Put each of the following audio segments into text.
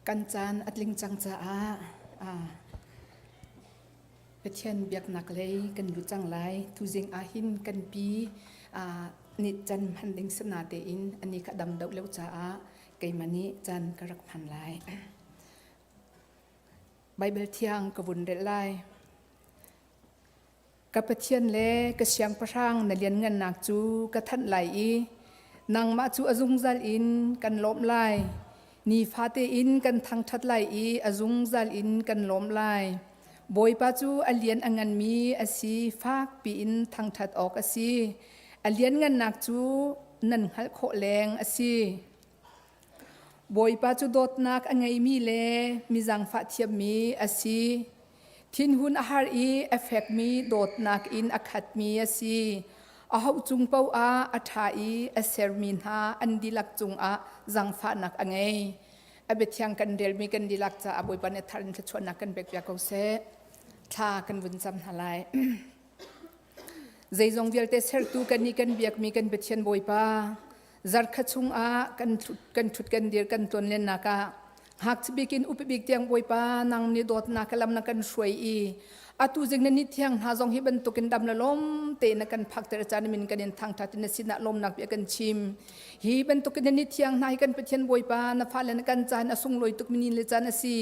Kan caan a tling cang caah Pathian biaknak lei kan lut cang lai. Tuzing ahhin kan pi nih can hman ding si natein ani kha dam deuh lo caah keimah nih caan ka rak hman lai. Baibal thiang ka vun relh lai. Ka Pathian le ka Siangpahrang na lianngannak cu ka thanh lai i nangmah cu a zungzal in kan lawmh lai. Nifate in kan thangṭhat lai i a zungzal in kan lawmh lai. Bawipa cu a lian a nganmi a si, fak piin thangṭhat awk a si. A lianngannak cu nan hngalh khawh leng a si. Bawipa cu dawtnak a ngeimi le mi zaangfah thiammi a si. Thinhun a har i a fekmi dawtnak in a khatmi a si. Aho cung paoh ah a ṭha i a sermi hna an dihlak cungah zaangfahnak a ngei. A biathiang kan relmi kan dihlak caah Bawipa nih thar in thluachuahnak kan pekpiak ko seh. Thla kan vun cam hna lai. Zeizong vialte sertu kan nih kan biakmi kan Pathian Bawipa, zarkhat chungah kan kan ṭhut kan dir kan tlonlennak ah ngakchia bik in upa bik tiang Bawipa nang nih dawtnak ka lam na kan hruai i atu zing na ni thiang hna zong hi bantukin dam le lawm te na kan phakter caan min kan in thangṭhat in na sinah lawmnak bia kan chim hi bantukin na ni thiang hna hi kan Pathian Bawipa na fale na kan caan a sunglawi tuk mi ni le caan a si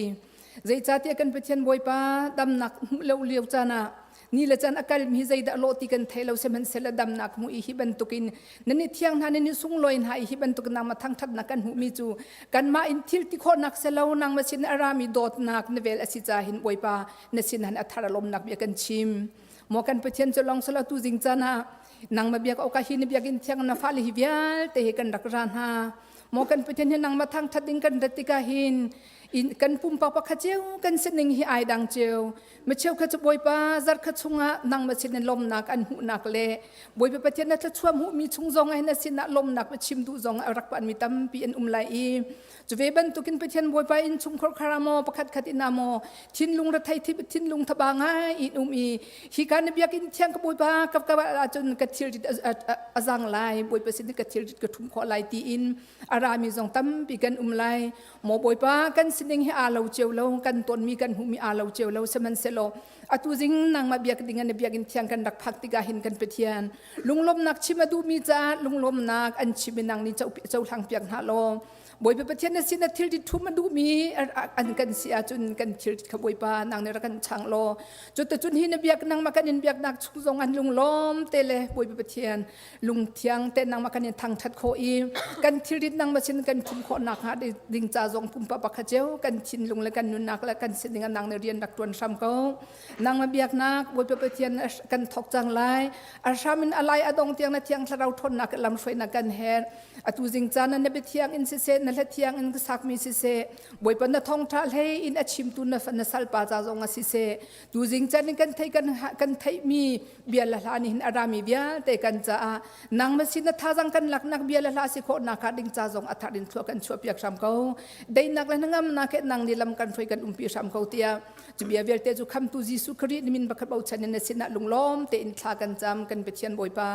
zeicahtiah kan Pathian Bawipa damnak hmuh lo lio caan ah ni le caan a kalmi hi zeidah lawh ti kan thei lo sihmanhsehlaw damnak hmu i hi bantukin nan i thiang hna nan i sunglawi hna i hi bantuk nangmah thangṭhatnak kan hmuhmi cu kanmah in thil ti khawhnak selo nangmah sin a rami dawtnak na vel a si ca hin Bawipa na sin han a thar a lawmnak bia kan chim maw kan Pathian cu lawng selo tu zing caan ah nangmah biak awk ah hi na biakinn thiang na fale hi vialte hi kan rak ra hna maw kan Pathian hi nangmah thangṭhat ding kan rat tikah hin kan pumpak pakhat cio kan sining hi ai dang cio Micheu kha cu Bawipa zarkhat chungah nangmah sin in lawmnak an hmuhnak le Bawipa Pathian na thluachuah hmuhmi chung zong ah hin a sinah lawmnak va chim duh zong a rak mi tampi an um lai i cu ve bantukin Pathian Bawipa inn chungkhar khar ah maw pakhat khat in ah maw thinlung rethei thinlung thaba ngai in um i hi ka na biakinn thiang ka Bawipa ka ka ahcun ka thilrit a zang lai Bawipa sin ka thilrit ka ṭhum khawh lai tiin a rami zong tampi kan um lai Maw Bawipa kan sining hi aa lo cio lo kan tonmi kan hmuhmi aa lo cio lo sihmanhsehlaw atu zing nangmah biak ding na biakinn thiang kan rak phak tikah hin kan Pathian lunglawmnak chim a duhmi caah lunglawmnak an chim i nang nih cohlang piak hna law Bawipa Pathian na sin a thil ti thum a duhmi an kan si ahcun kan thil kha Bawipa nang nih rak kan chang law cutacun hi na biak nangmah kan in biaknak chung zong an lunglawm te le Bawipa Pathian lungthiang te nangmah kan in thangthat khawh i kan thilrit nangmah sin kan thum khawh nak hnga ding ca zong pumpak pakhat cio kan thinlung le kan nunnak le kan sining nang na rian rak tuan hram ko nangmah biaknak Bawipa Pathian kan thok cang lai a hram in alai adong tiang na thiang thlarau thawnnak lam hruainak kan her atu zing caan na biathiang in siseh na hlathiang in sakmi siseh Bawipa na thawngtha hlei in a chimtu na na salpa ca zong a siseh tuzing caan in kan thei kan kan theihmi bia le hla nih hin a rami vialte kan caah nangmah sin na thazang kan laknak bia le hla si khawhnak kha ding ca zong a thar in thlua kan chuah piak hram ko deinak le hnangamnak he nang nih lam kan hruai kan umpi hram ko tiah cu bia vialte cu khamtu Jesuh Khrih min pakhat bochan in na sinah lunglawm tein thla kan cam kan Pathian Bawipa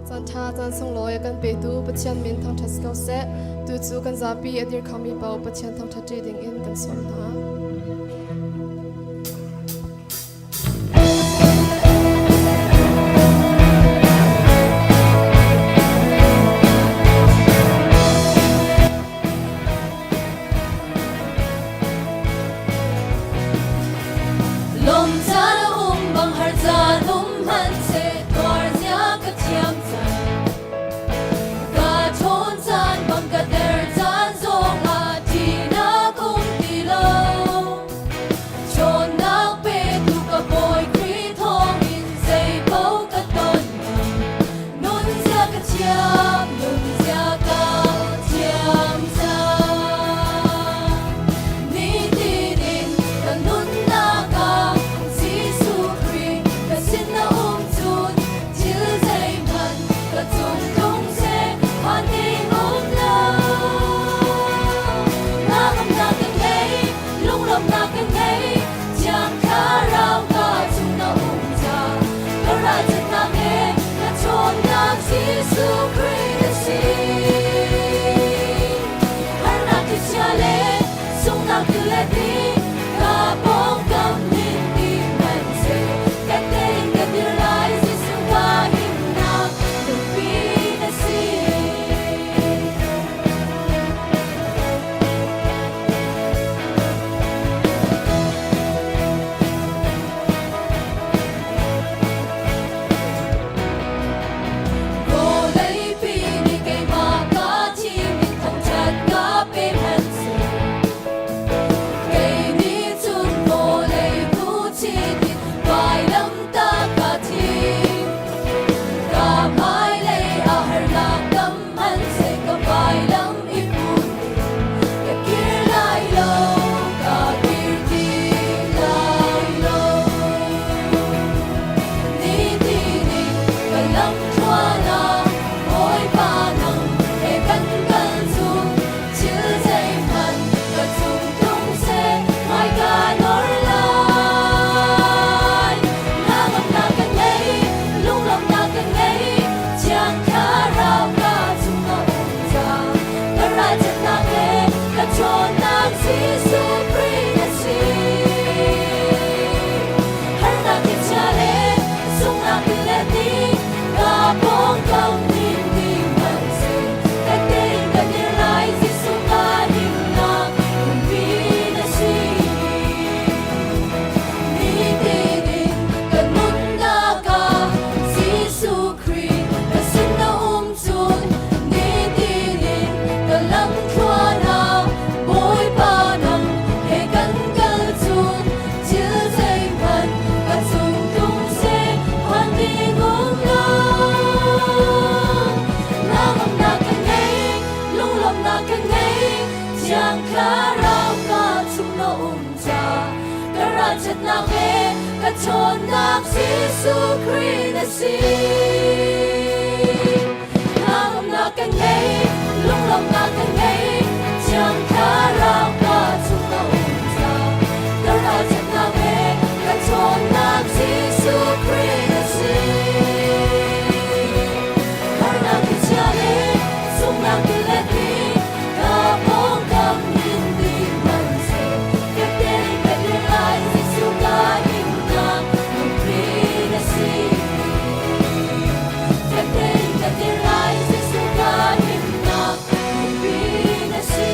Caan ṭha caan sunglawi a kan petu Pathian min thangṭhat si ko seh. Tu cu kan zapi a dir khomi paoh Pathian thangṭhat ṭi dingin kan sawm hna. Lawm caan a um bang har caan um hmanhseh tuar zia ka thiam cang. Ka ṭhawn caan bang ka der caan zongah ṭihnak um ti lo. le ti ka pawngkam hin ti hmanhseh ka tein ka dir lai Jesuh ka himnak lungpi na si. Vawleipi nih keimah ka thim in thangṭhat ka pe hmanhseh kei nih cun vawlei hnuchit in vailamtah ka thim. Ka hmailei ah harnak tam hmanhseh ka vailam i put ka kir lai lo, ka kir ti lai lo. Nitin in ka lamthluan ah Bawipa nang he kan kal cu thil zeihmanh ka cung tlung seh hmai ka nor lai. Hnangamnak ka ngei, lunglawmhnak ka ngei, Thiang Thlarau ka chung a um cang. Ka ralchanhnak le ka ṭhawnnak Jesuh Khrih na si. Harnak i chia le sunghnak in le ti ka pawngkam ning ti hmanhseh ka tein ka dir lai Jesuh ka himnak umpi na si. Nitin in ka nunnak ah Jesuh Khrih ka sin na um cun nitin in ka lamthluan ah Bawipa nang he kan kal cun thil zeihmanh ka cung tlung seh phan ding um lo. Hnangamnak ka ngei, lunglawmhnak ka ngei, Thiang Thlarau ka chung na um ca ka ralṭhatnak le ka ṭhawnnak Jesuh Khrih na si. Hnangamnak ka ngei, lunglawmhnak ka ngei, Thiang Thlarau ka chung na um ca ka ralṭhatnak le ka ṭhawnnak Jesuh Khrih na si. Harnak i chia le sunghnak i let i ka pawngkam hin ti hmanhseh ka tein ka dir lai Jesuh ka himnak lungpi na si. Ka tein ka dir lai Jesuh ka himnak lungpi na si.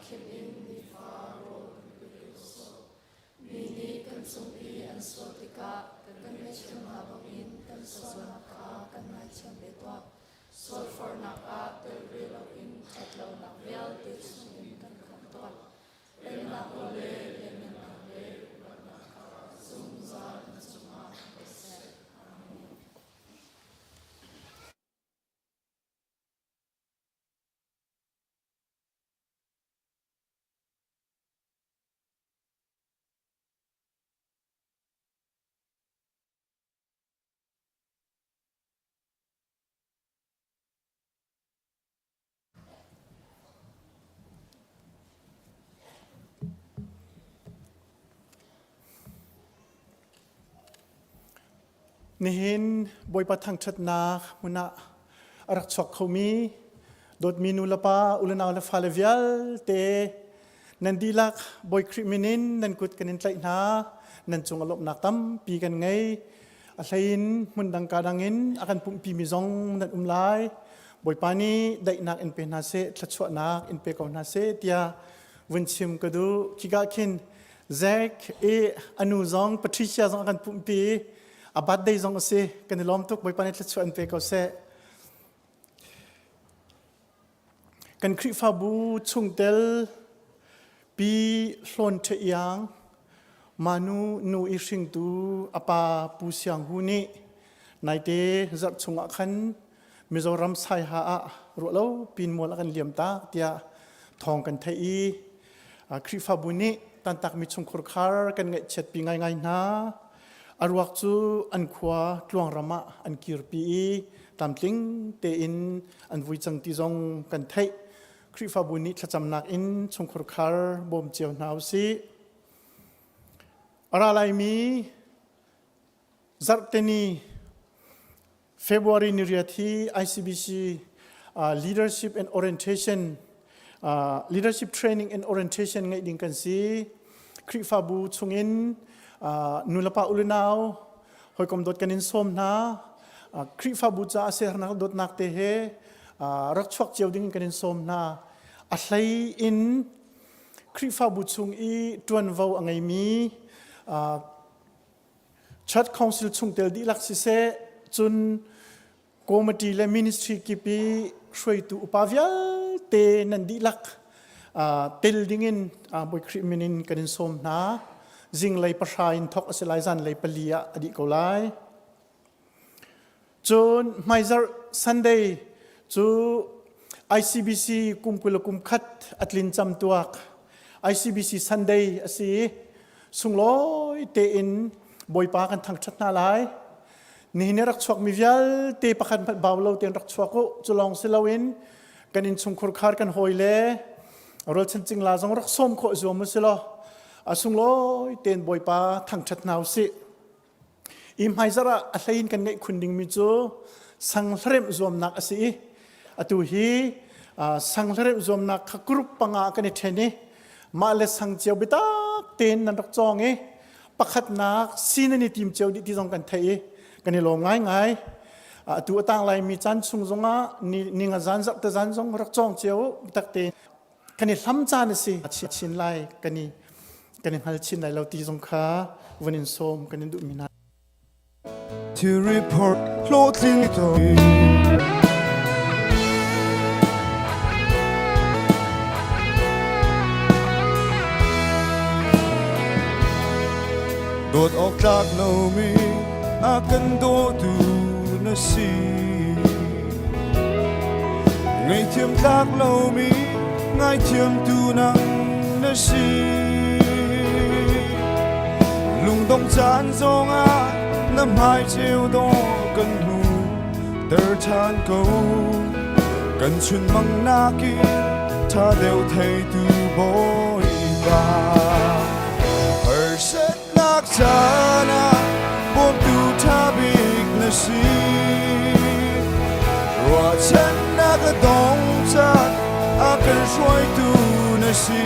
khim in nifa rawl kan pe ko sawh. Mi nih kan cung i an sual tikah kan ngaihthiam hna bangin kan sualnak kha kan ngaithiam ve tuah. Sualforhnak ah tel ve loin ṭhatlonak vialte chungin kan khamh tuah. Pennak le lianhngannak le upatnak kha zungzal na cungah um ko seh. Amen. Nihin Bawipa thangṭhatnak hmun ah a rak chuak khomi dawtmi nu le pa, u le nau le fale vialte nan dihlak Bawi Khrih min in nan kut kan in tlaih hna. Nan cung a lawmhnak tampi kan ngei. A hlei in hmun dang ka dang in a kan pumhpimi zong nan um lai. Bawipa nih daihnak in pe hna seh, thluachuahnak in pe ko hna seh tiah vun chim ka duh. Khika khin Zack i a nu zong Patricia zong a kan pumhpi. A birthday zong a si. Kan i lawm tuk. Bawipa nih thluachuah in pe ko seh. Kan Khrihfabu chungtel Pi Hlawn Ṭhe Iang, Manu nu i hringtu a pa Pu Siang Hu nih naite zarh chungah khan Mizoram Saiha ah ruahlo pin mual a kan liam tak tiah thawng kan theih i Khrihfabu nih tantakmi chungkhur khar kan ngaihchiatpi ngaingai hna. A ruak cu an khua Tluangram ah an kirpi i tlamtling tein an vui cang ti zong kan theih. Khrihfabu nih thlacamnak in chungkhur khar bawm cio hna u sih. A ra laimi zarhteni February ni riat hi ICBC leadership and orientation leadership training and orientation ngeih ding kan si. Khrihfabu chungin nulepa ulenau hawikom dawt kan in sawm hna. Khrihfabu caah siaherhnak dawtnak te he rak chuak cio ding kan in sawm hna. A hlei in Khrihfabu chung i ṭuanvo a ngeimi Church Council chungtel dihlak siseh, cun committee le ministry kip i hruaitu upa vialte nan dihlak tel dingin Bawi Khrih min in kan in sawm hna. Zinglei 3 in thawk a si lai, zanlei 4 ah a dih ko lai. Cun hmaizarh Sunday cu ICBC kum 20 kum khat a tlin cam tuak ICBC Sunday a si i sunglawi tein Bawipa kan thangṭhat hna lai. Nihin i rak chuakmi vialte pakhat hmanh bau lo tein rak chuak u. Cu lawng si loin kan innchungkhur khar kan hawi le rualchan cingla zong rak sawm khawh zuam u si law a sunglawi tein Bawipa thangṭhat hna u sih. I hmaizarh ah a hlei in kan ngeih khun dingmi cu sanghlaremh zuamnak a si i atu hi sanghlaremh zuamnak kha group panga kan i ṭhen i mah le sang cio biatak tein nan rak cawng i pakhatnak si nan i tim cio dih ti zong kan theih i kan i lawm ngaingai. Atu a tang laimi caan chung zongah ni nga zan zarh te zan zong rak cawng cio biatak tein kan i hlam caan a si chin lai kan i kan i hngal chin lai lo ti zong kha vun in sawm kan in duhmi hna. To report hlawhtling to. Dawt awk tlak lomi a kan dawtu na si. Ngaihthiam tlak lomi ngaithiamtu nang na si. Lungdong caan zongah na hmai ceu dawh kan hmu ter ṭhan ko. Kan chunmang nakin ṭha deuh theitu Bawipa. Harsatnak caan ah bawmtu ṭha bik na si. Ruahchannak a dong caan a kan hruaitu na si.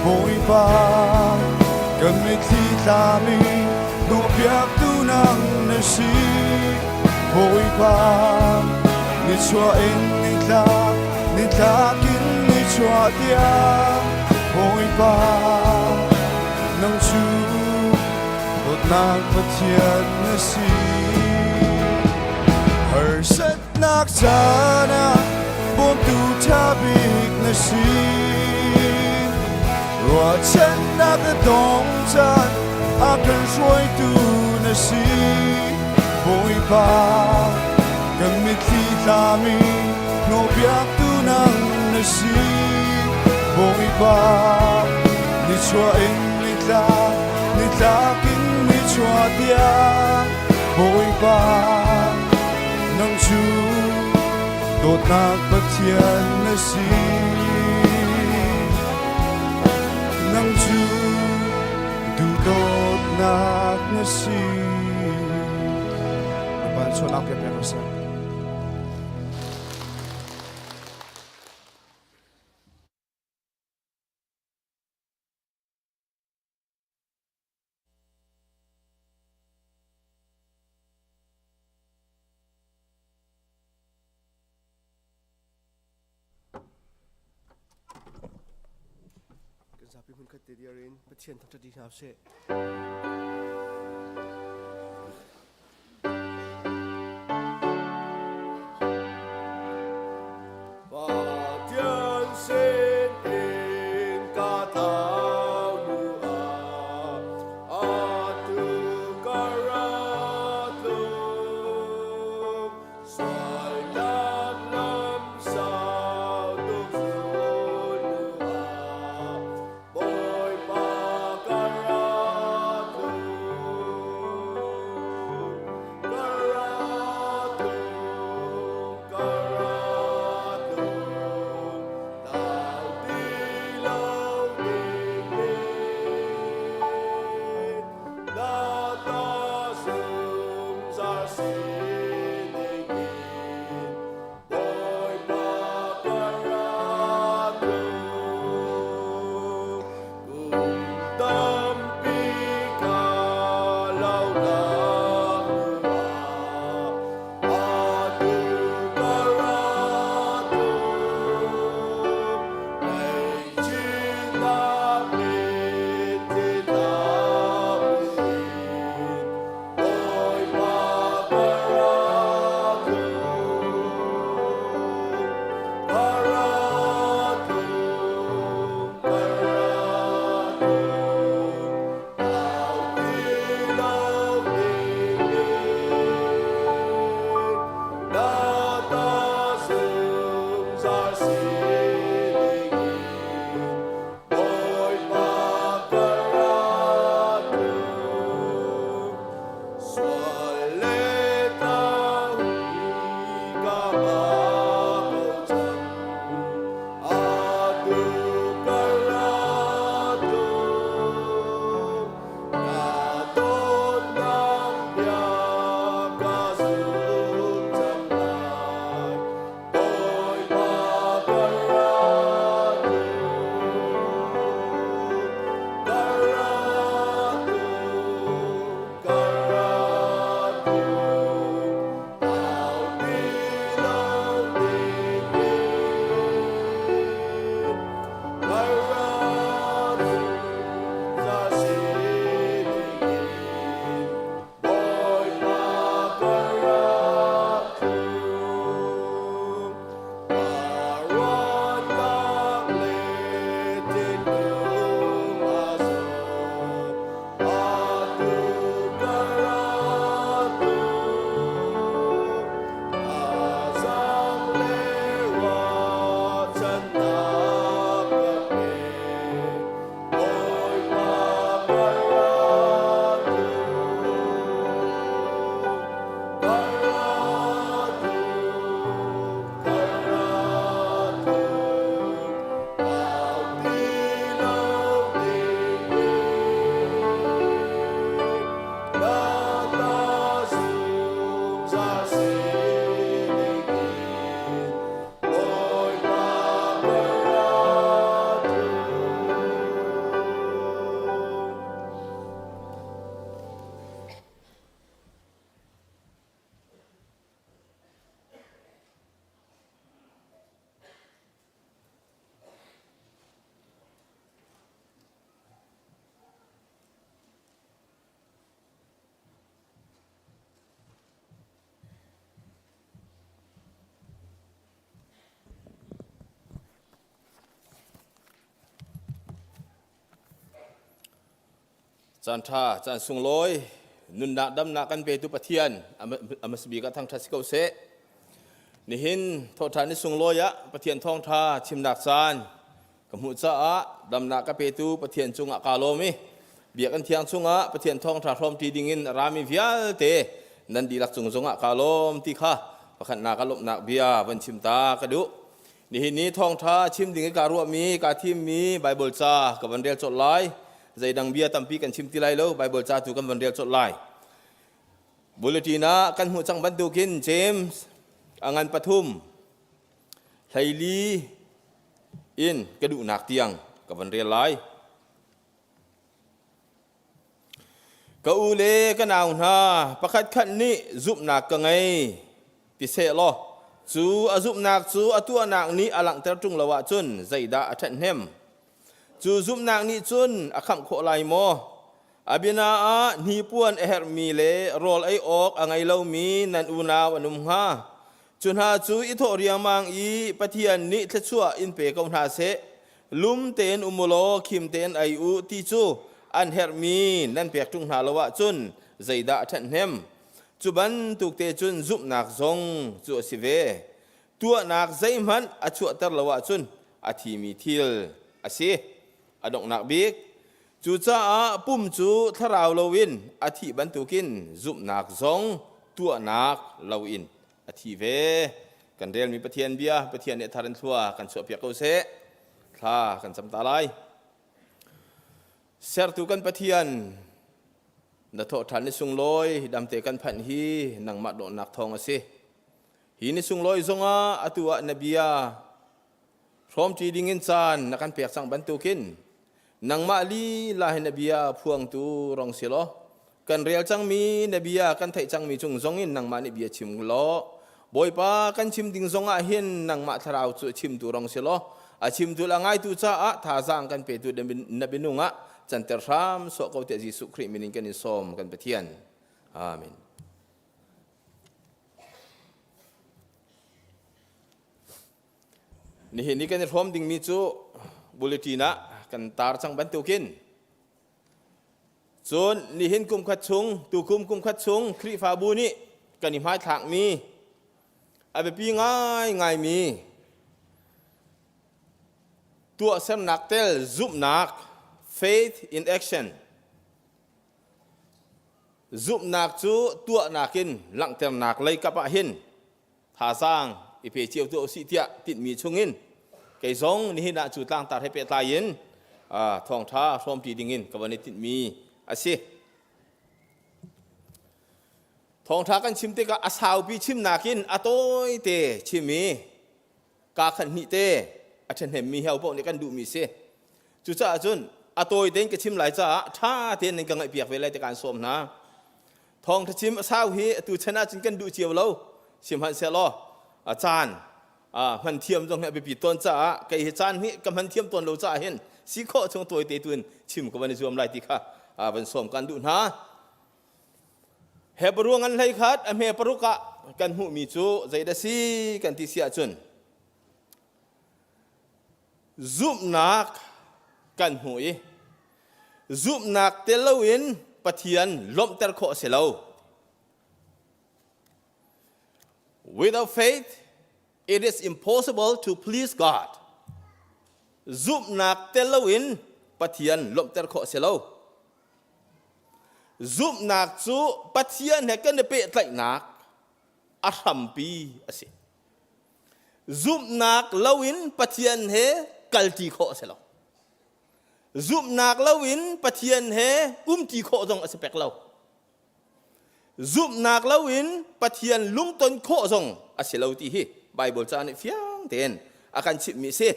Bawipa, kan mitthli tlami hnawhpiaktu nang na si. Bawipa, nichuah in nitlak, nitlak in. nichuah tiang Bawipa nang cu dawtnak Pathian na si. Harsatnak caan ah bawmtu ṭha bik na si. Ruahchannak a dong caan a kan hruaitu na si. Bawipa kan mitthli tlami hnawhpiaktu nang na si. Bawipa nichuah in nitlak, nitlak in nichuah tiang Bawipa nang cu dawtnak Pathian na si. Nang cu duhdawtnak na si. Bawipa sualnak piak piak seh. Kan zapi hmun khat te dir in Pathian thangṭhat dih hna usih. Pathian sin in ka tlau nu ah atu ka ra tlung sualnak lam sau tuk zun nu ah Bawipa ka ra tlung ka ra tlung ka ra tlung tlau ti lo dingin na ta zungzal si dingin Bawipa ka ra tlung kum tampi ka launak hnuah atu ka ra tlung ngaihchihnak mitthli hla buin Bawipa ka ra tlung ka ra tlung ka ra tlung tlau ti lo dingin na ta zungzal si dingin Bawipa ka ra tlung sual le tlau hi ka ba ko cang atu ka ra tlung na dawtnak bia ka zul cang lai Bawipa ka ra tlung ka ra tlung ka ra tlung tlau ti lo. Caan ṭha, caan sunglawi, nunnak damnak kan petu Pathian a hmasabik ah thangṭhat si ko seh. Nihin thawhṭhan ni sunglawi ah Pathian thawngṭha chimnak caan ka hmuh caah damnak ka petu Pathian cungah kaa lawm i biakinn thiang chungah Pathian thawngṭha hrawmṭi dingin a rami vialte nan dihlak cung zongah kaa lawm ti kha pakhatnak ah lawmhnak bia van chim ta ka duh. Nihin ni thawngṭha chim ding i kaa ruahmi, kaa thimmi Baibal ca ka van rel colh lai. Zeidang bia tampi kan chim ti lai lo, Baibal ca tu kan van rel colh lai. Bulletin ah kan hmuh cang bantukin James a ngan pathum 14 in ka duhnak tiang ka van rel lai. Ka u le ka nau hna, pakhatkhat nih zumhnak ka ngei ti seh law cu a zumhnak cu a tuahnak nih a langhter ṭung lo ahcun zeidah a ṭhathnem? Cu zumhnak nih cun a khamh khawh lai maw? A biana ah hnipuan a herhmi le rawl ei awk a ngei lomi nan unau an um hnga. Cu hna cu i thawh riangmang i Pathian nih thluachuah in pe ko hna seh. Lum tein um u law khim tein ei u ti cu an herhmi nan pek ṭung hna lo ahcun zeidah a ṭhathnem? Cu bantuk te cun zumhnak zong cu a si ve. Tuahnak zeihmanh a chuahter lo ahcun a thimi thil a si. A donghnak bik, cucaah pum cu thlarau loin a thih bantukin zumhnak zong tuahnak loin a thi ve. Kan relmi Pathian bia, Pathian nih a thar in thlua kan chuahpiak ko seh. Thla kan cam ta lai. Sertu kan Pathian, na thawhṭhan ni sunglawi damte kan phanh hi nangmah dawtnak thawng a si. Hi ni sunglawi zongah atu ah na bia Hrawmṭi dingin caan na kan pek cang bantukin nangmah lila hi na bia phuangtu rong si law kan rel cangmi na bia kan theih cangmi cung zongin nangmah nih bia chim law Bawipa kan chim ding zongah hin nangmah thlarau cu chimtu rong si law a chimtu le a ngaitu caah thazaang kan petu na binung ah canter hram sawh ko tiah Jesuh Khrih min in kan in sawm kan Pathian. Amen. Nihin i kan i hrawm dingmi cu bulletin ah kan tar cang bantukin cun nihin kum khat chung tukum kum khat chung Khrihfabu nih kan i hmaithlakmi a biapi ngaingaimi tuahsernak tel zumhnak faith in action zumhnak cu tuahnak in langhternak lei kap ah hin thazaang i pe cio tuah usih tiah tinhmi chungin kei zong nihin ah cu tlangtar he pehtlai in thawngṭha hrawmṭi dingin ka van i tinhmi a si. Thawngṭha kan chim tikah a saupi chimnak in a tawite chim i kaa khat hnih te a ṭhahnemmi hi paoh nih kan duhmi si. Cucaah cun a tawi tein ka chim lai caah ṭha tein nan ka ngaihpiak ve lai ti kaan sawm hna. Thawngṭha chim a sau hi atu chan ahcun kan duh cio lo. Sihmanhsehlaw a caan hman thiam zong hi a biapi tawn caah kei hi caan hi ka hman thiam tawn lo caah hin si khawh chung tawi te tu in chim ka van i zuam lai ti kha van sawm kan duh hna. Hebrew ngan hlei khat a hme paruk ah kan hmuhmi cu zeidah si kan ti si ahcun zumhnak kan hmu i zumhnak tel loin Pathian lawmhter khawh a si lo. Without faith, it is impossible to please God. Zumhnak tel loin Pathian lawmhter khawh a si lo. Zumhnak cu Pathian he kan i pehtlaihnak a hrampi a si. Zumhnak loin Pathian he kalṭi khawh a si lo. Zumhnak loin Pathian he umṭi khawh zong a si pek lo. Zumhnak loin Pathian lungton khawh zong a si lo ti hi Baibal ca nih fiang tein a kan chimhmi a si.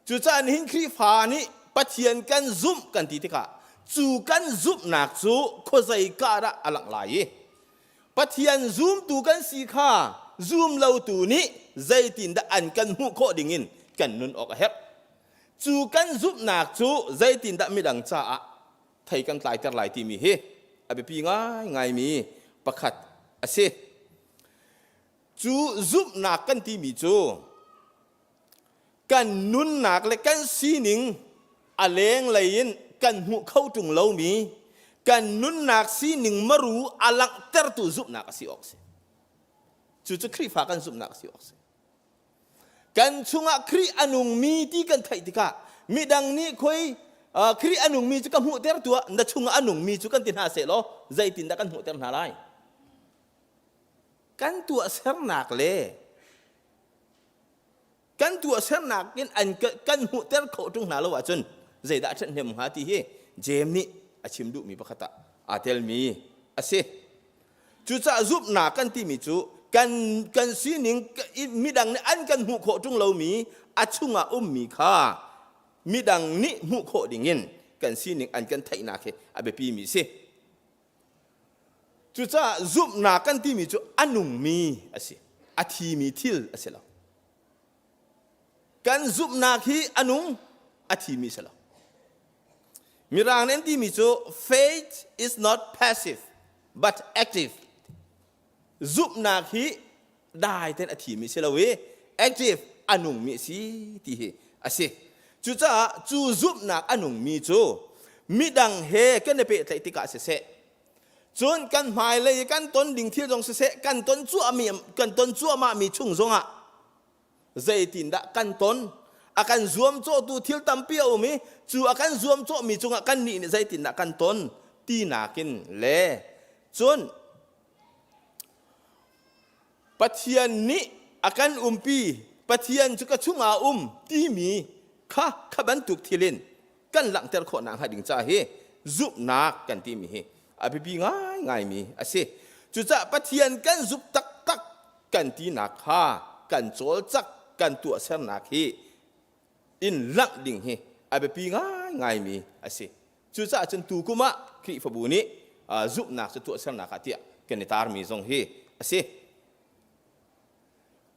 Cucaah nihin Khrihfa nih Pathian kan zumh kan ti tikah cu kan zumhnak cu khuazei ka dah a langh lai i Pathian zumtu kan si kha zum lotu nih zeitindah an kan hmuh khawh dingin kan nun awk a herh. Cu kan zumhnak cu zeitindah midang caah thei kan tlaiter lai timi hi a biapi ngaingaimi pakhat a si. Cu zumhnak kan timi cu kan nunnak le kan sining a lenglei in kan hmuh kho ṭung lomi. Kan nunnak sining maru a langhtertu zumhnak a si awk a si. Cucu Khrihfa kan zumhnak a si awk a si. Kan chungah Khrih a nungmi ti kan theih tikah midang nih khoi Khrih a nungmi cu ka hmuhter tuah na chungah a nungmi cu kan ti hna seh law zeitindah kan hmuhter hna lai? Kan tuahsernak le kan tuahsernak in an kan hmuhter khawh ṭung hna lo ahcun zeidah a ṭhathnem hnga ti hi Jeim nih a chim duhmi pakhat ah aa telmi a si. Cucaah zumhnak kan timi cu kan kan sining midang nih an kan hmuh khawh ṭung lomi a chungah ummi kha midang nih hmuh khawh dingin kan sining an kan theihnak hi a biapimi a si. Cucaah zumhnak kan timi cu a nungmi a si, a thimi thil a si lo. Kan zumhnak hi a nung, a thimi a si lo. Mirang nih an timi cu faith is not passive but active. Zumhnak hi dai tein a thimi si lo i active a nungmi a si ti hi a si. Cucaah cu zumhnak a nungmi cu midang he kan i pehtlaih tikah siseh, cun kan hmailei i kan ton ding thil zong siseh, kan ton cuahmi kan ton cuahmahmi chung zongah zeitindah kan ton a kan zuamcawhtu thil tampi a um i cu a kan zuamcawhmi cungah kannih nih zeitindah kan ton tinak in le cun Pathian nih a kan umpi, Pathian cu ka chungah a um timi kha kha bantuk thil in kan langhter khawh nakhnga ding ca hi zumhnak kan timi hi a biapi ngaingaimi a si. Cucaah Pathian kan zumh taktak kan tinak kha kan cawlcak kan tuahsernak hi in langh ding hi a biapi ngaingaimi a si. Cucaah cun tu kum ah Khrihfabu nih zumhnak cu tuahsernak ah tiah kan i tarmi zong hi a si.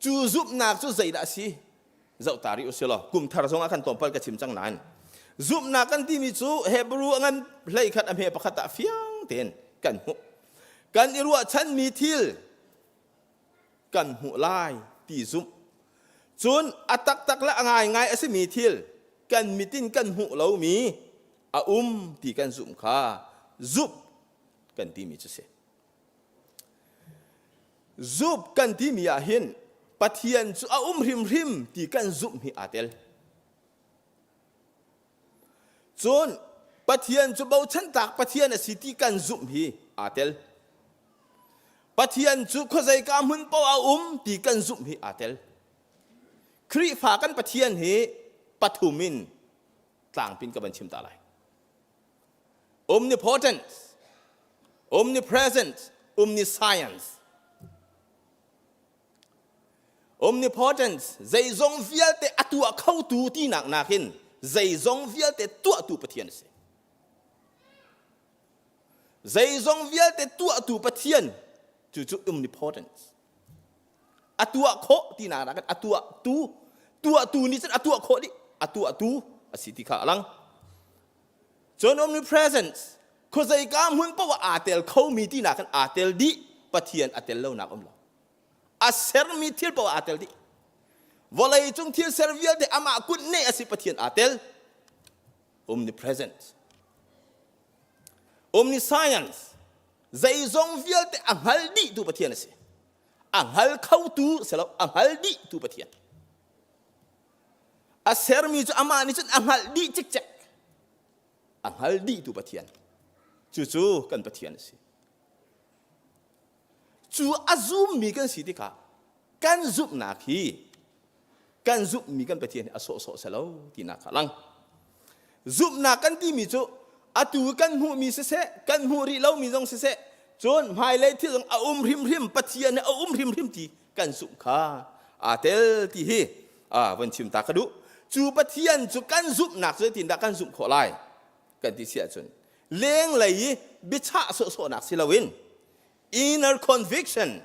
Cu zumhnak cu zeidah a si? Zoh ta rih usih law kum thar zong ah kan tlawmpal ka chim cang nain zumhnak kan timi cu Hebrew a ngan hleikhat a hme pakhat ah fiang tein kan hmuh. Kan i ruahchanmi thil kan hmuh lai ti zumh. Cun a taktak le a ngaingai a simi thil kan mit in kan hmuh lomi a um ti kan zumh kha zumh kan timi cu si. Zumh kan timi ah hin Pathian cu a um hrimhrim ti kan zumh hi aa tel. Cun Pathian cu bochantlak Pathian a si ti kan zumh hi aa tel. Pathian cu khuazeika hmun paoh a um ti kan zumh hi aa tel. Khrihfa kan Pathian hi pathum in tlangpin ka van chim ta lai. Omnipotent, omnipresent, omniscience. Omnipotence, zeizong vialte a tuah khotu tinak nakin zeizong vialte tuahtu Pathian a si. Zeizong vialte tuahtu Pathian cu cu omnipotence. A tuah khawh tinak nakin a tuahtu tuahtu nih cun a tuah khawh dih a tuahtu a si ti kha a lang. Cun omnipresence khuazeika hmun paoh ah aa tel khomi tinak khan aa tel dih Pathian a tel lonak um lo. A sermi thil paoh aa tel dih. Vawlei cung thil ser vialte amah kut neh a si Pathian aa tel. Omnipresent. Omniscience zeizong vialte a hngal dihtu Pathian a si. A hngal khotu si lo, a hngal dihtu Pathian. A sermi cu amah nih cun a hngalh dih cikcek. A hngal dihtu Pathian. Cucu kan Pathian a si. Cu a zummi kan si tikah kan zumhnak hi kan zumhmi kan Pathian hi a sawhsawh si lo tinak kha lang. Zumhnak kan timi cu atu kan hmuhmi siseh, kan hmuh rih lomi zong siseh, cun hmailei thil zong a um hrimhrim, Pathian hi a um hrimhrim ti kan zumh kha aa tel ti hi von chim ta ka duh. Cu Pathian cu kan zumhnak cu zeitindah kan zumh khawh lai kan ti si ahcun lenglei i biachah sawhsawhnak si loin inner conviction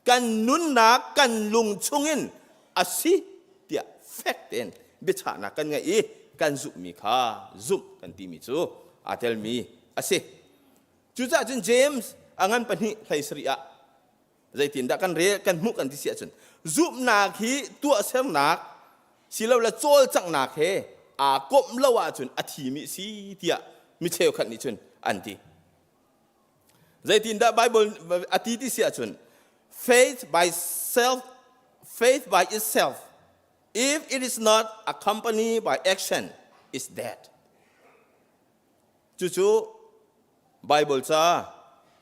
kan nunnak kan lung chungin a si tiah fek tein biachahnak kan ngeih i kan zumhmi kha zumh kan timi cu aa telmi a si. Cucaah cun James a ngan pahnih hlei sarih ah zeitindah kan rel kan hmuh kan ti si ahcun zumhnak hi tuahsernak silole cawlcanghnak he aa komh lo ahcun a thimi si tiah mi cheukhat nih cun an ti. Zeitindah Bible a ti ti si ahcun faith by self faith by itself if it is not accompanied by action is dead. Cucu Bible ca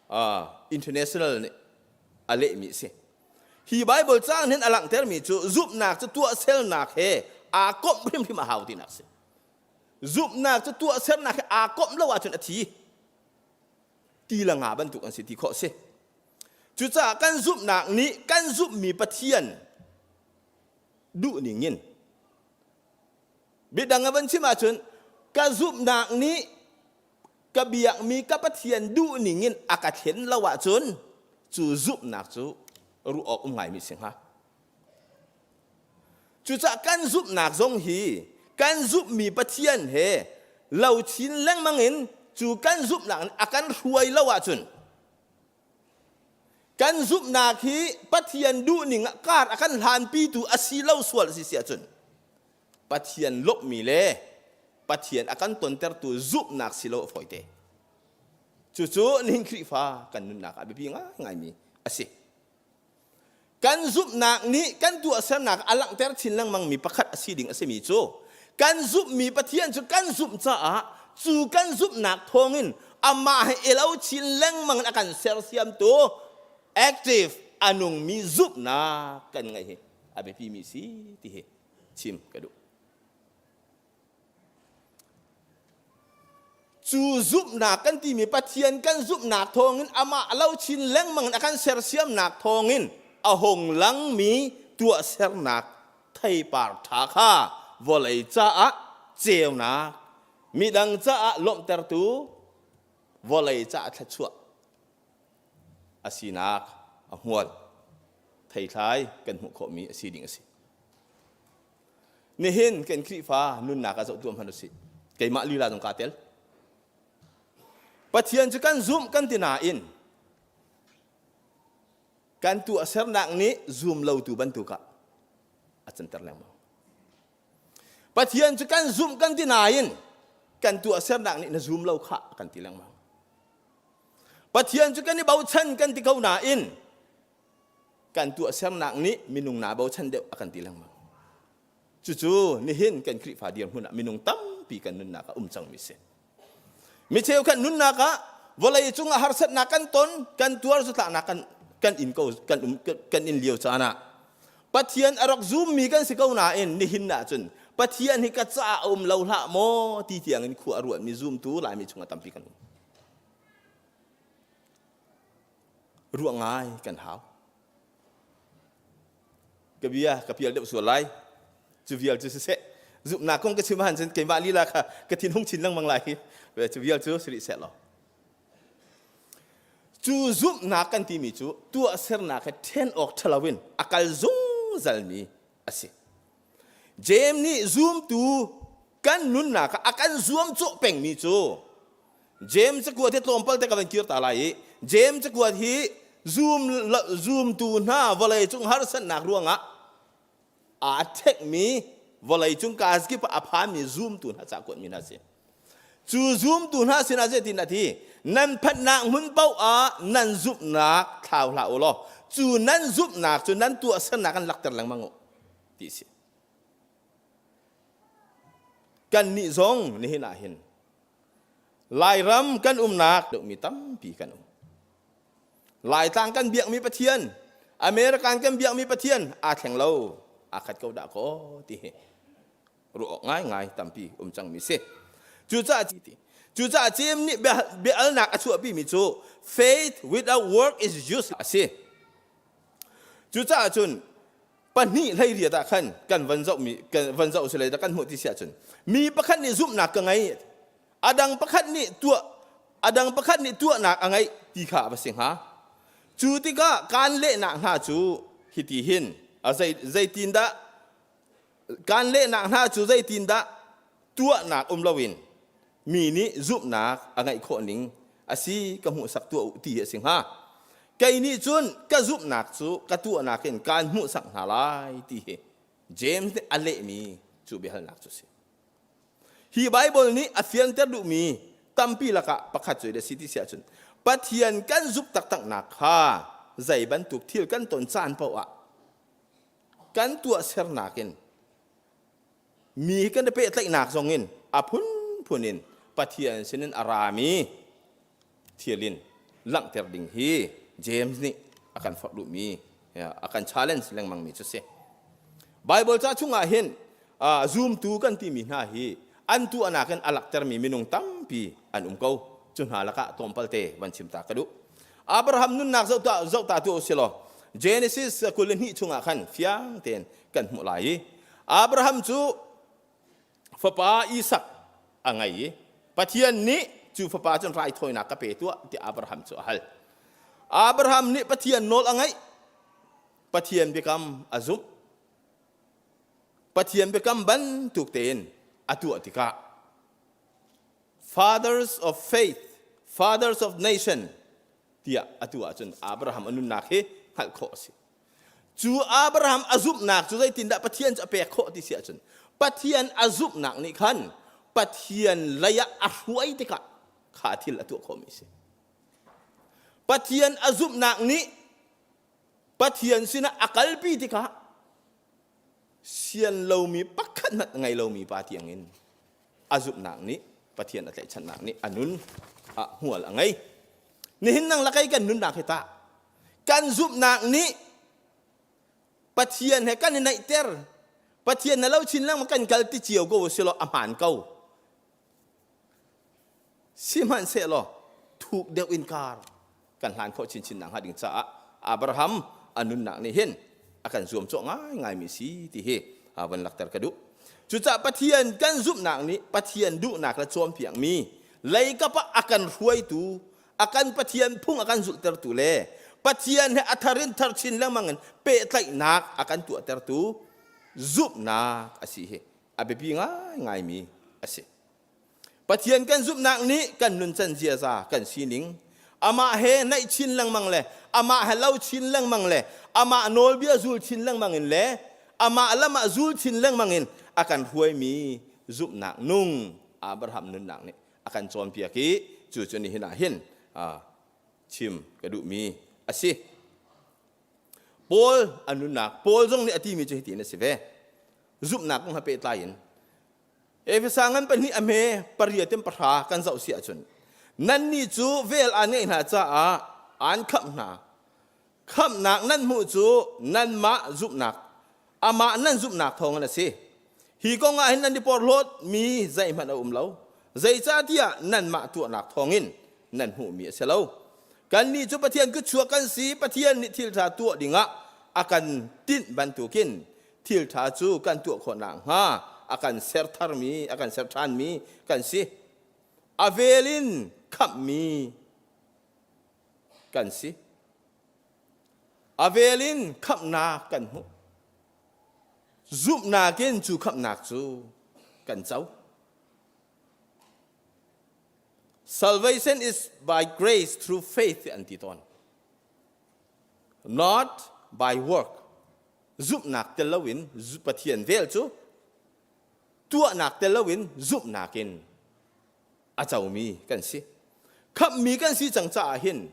uh, international nih a lehmi a si. Hi Bible caang hin a langhtermi cu zumhnak cu tuahsernak he aa komh hrimhrim a hau tinak a si. Zumhnak cu tuahsernak he aa komh lo ahcun a thi. Ti le nga bantuk an si ti khawh a si. Cucaah kan zumhnak nih kan zumhmi Pathian duhning in biadang a van chim ahcun ka zumhnak nih ka biakmi ka Pathian duhning in a ka thlen lo ahcun cu zumhnak cu ruah awk um ngaimi si hnga. Cucaah kan zumhnak zong hi kan zumhmi Pathian he lo chin lengmang in cu kan zumhnak nih a kan hruai lo ahcun kan zumhnak hi Pathian duhning ah kar a kan hlanpitu a si lo sual a si si ahcun Pathian lawmhmi le Pathian a kan tontertu zumhnak si lo a fawite. Cucu nihin Khrihfa kan nunnak ah biapi ngaingaimi a si. Kan zumhnak nih kan tuahsernak a langhter chin lengmangmi pakhat a si ding a simi cu kan zumhmi Pathian cu kan zumh caah cu kan zumhnak thawngin amah he i lo chin lengmang in a kan sersiamtu active a nungmi zumhnak kan ngeih hi a biapimi si ti hi chim ka duh. Cu zumhnak kan timi Pathian kan zumhnak thawngin amah lo chin lengmang in a kan sersiamnak thawngin a hung langmi tuahsernak theipar ṭha kha vawlei caah ceunak, midang caah lawmhtertu, vawlei caah thluachuah a sinak a hmual theithlai kan hmuh khawhmi a si ding a si. Nihin kan Khrihfa nunnak ah zoh tuah hmanh usih. Keimah lila zong kaa tel. Pathian cu kan zumh kan ti nain kan tuahsernak nih zum lotu bantuk ah a canter lengmang. Pathian cu kan zumh kan ti nain kan tuahsernak nih na zum lo khah kan ti lengmang. Pathian cu kan i bochan kan ti ko nain kan tuahsernak nih minung naa bochan deuh a kan ti lengmang. Cucu nihin kan Khrihfa dirhmun ah minung tampi kan nunnak ah um cangmi si. Mi cheukhat nunnak ah vawlei cungah harsatnak kan ton, kan tuar zutlaknak kan kan in ko kan um kan in lio caan ah Pathian a rak zummi kan si ko nain nihin ah cun Pathian hi ka caah a um lo hlah maw ti tiang in khua a ruatmi zumtu Laimi chungah tampi kan um. Ruah ngai kan hau. Ka bia ka pial deuh sual lai. Cu vial cu siseh. Zumhnak kong ka chim han cun keimah lila kha ka thin hung chin lengmang lai hi. Cu vial cu si rih seh law. Cu zumhnak kan timi cu tuahsernak he ṭhen awk ṭhalo in a kal zungzalmi a si. James nih zumtu kan nunnak ah a kan zuamcawh pengmi cu James cakuat hi tlawmpal te ka van kir ta lai i James cakuat hi zum zumtu hna vawlei cung harsatnak ruangah aa ṭhekmi vawlei cung kaskip ah a phanmi zumtu hna ca kuatmi hna si. Cu zumtu hna sinah zeitin a ti? Nan phanhnak hmun paoh ah nan zumhnak thlau hlah u law cu nan zumhnak cu nan tuahsernak an lakter lengmang u ti si. Kannih zong nihin ah hin Lairam kan umnak deuhmi tampi kan um. Laitlang kan biakmi Pathian, American kan biakmi Pathian aa thleng lo, aa khat ko dah kaw ti hi ruah awk ngaingai tampi um cangmi si. Cucaah cucaah James nih bia-alnak a chuahpimi cu faith without work is useless a si. Cucaah cun pahnih hlei riat ah khan kan van zohmi kan van zoh si lai kan hmuh ti si ahcun mi pakhat nih zumhnak ka ngei a dang pakhat nih tuah a dang pakhat nih tuahnak a ngeih ti kha a va si hnga cu tikah kaan lehnak hna cu hiti hin a zei zeitindah kaan lehnak hna cu zeitindah tuahnak um loin mi nih zumhnak a ngeih khawh ning a si ka hmuhsak tuah u ti a si hnga. Kei nih cun ka zumhnak cu ka tuahnak in kaan hmuhsak hna lai ti hi James nih a lehmi cu biahalnak cu a si. Hi Baibal nih a fianter duhmi tampi lakah pakhat cu a si ti si ahcun. Pathian kan zumh taktaknak kha zei bantuk thil kan ton caan paoh ah kan tuahsernak in mi kan i pehtlaihnak zong in a phunphun in Pathian sinin a rami thil in langhter ding hi James nih a kan forh duhmi a kan challenge lengmangmi cu si. Bible ca chungah hin zumtu kan timi hna hi an tuahnak in a laktermi minung tampi an um ko. Cu hna lakah tlawmpalte van chim ta ka duh. Abraham nunnak zoh ta tu si law Genesis 22 chungah khan fiang tein kan hmuh lai i Abraham cu fapa Isak a ngei i Pathian nih cu fapa cun raithawinak ka pe tuah tiah Abraham cu a hal. Abraham nih Pathian nawl a ngaih. Pathian biakam a zumh. Pathian biakam bantuk tein a tuah tikah fathers of faith, fathers of nation tiah atu ahcun Abraham a nunnak hi hngalh khawh a si. Cu Abraham a zumhnak cu zeitindah Pathian cu a pek khawh ti si ahcun Pathian a zumhnak nih khan Pathian lei ah a hruai tikah kha thil a tuah khawhmi a si. Pathian a zumhnak nih Pathian sinah a kalpi tikah sian lomi pakhat hmanh ngei lomi pa tiangin a zumhnak nih Pathian a tlaihchannak nih a nun ah hmual a ngei. Nihin nang lakai kan nunnak hi tah kan zumhnak nih Pathian he kan i naihter Pathian na lo chin lengmang kan kal ti cio ko si law a hmaan ko. Sihmanhsehlaw thuk deuh in kar kan hlan khawh chinchin nak hnga ding caah Abraham a nunnak nih hin a kan zuamcawh ngaingaimi si ti hi van lakter ka duh. Cucaah Pathian kan zumhnak nih Pathian duhnak le cawnpiakmi leikap ah a kan hruaitu, a kan Pathian phung a kan zulhtertu le Pathian he a thar in thar chin lengmang in pehtlaihnak a kan tuahtertu zumhnak a si hi a biapi ngaingaimi a si. Pathian kan zumhnak nih kan nuncan ziaza kan sining amah he naih chin lengmang le amah he lo chin lengmang le amah nawlbia zul chin lengmang in le amah lam ah zul chin lengmang in a kan hruaimi zumhnak nung Abraham nunnak nih a kan cawnpiak i cu cu nihin ah hin chim ka duhmi a si. Paul a nunnak Paul zong nih a timi cu hitin a si ve. Zumhnak kong he pehtlai in Efesa ngan pahnih a hme pariat in pahra kan zoh si ahcun nannih cu vel aan ngeih hna caah aan khamh hna. Khamhnak nan hmuh cu nanmah zumhnak amah nan zumhnak thawngin a si. Hi kong ah hin nan i porhlawt mi zeihmanh a um lo. Zeicahtiah nanmah tuahnak thawngin nan hmuhmi a si lo. Kannih cu Pathian kutchuak kan si, Pathian nih thil ṭha tuah dingah a kan tinh bantukin thil ṭha cu kan tuah khawh nakhnga a kan ser tharmi a kan ser ṭhanmi kan si a vel in khamhmi kan si a vel in khamhnak kan hmuh zumhnak in cu khamhnak cu kan co salvation is by grace through faith an ti tawn not by work zumhnak tel loin Pathian vel cu tuahnak tel loin zumhnak in a comi kan si. Khamhmi kan si cang caah hin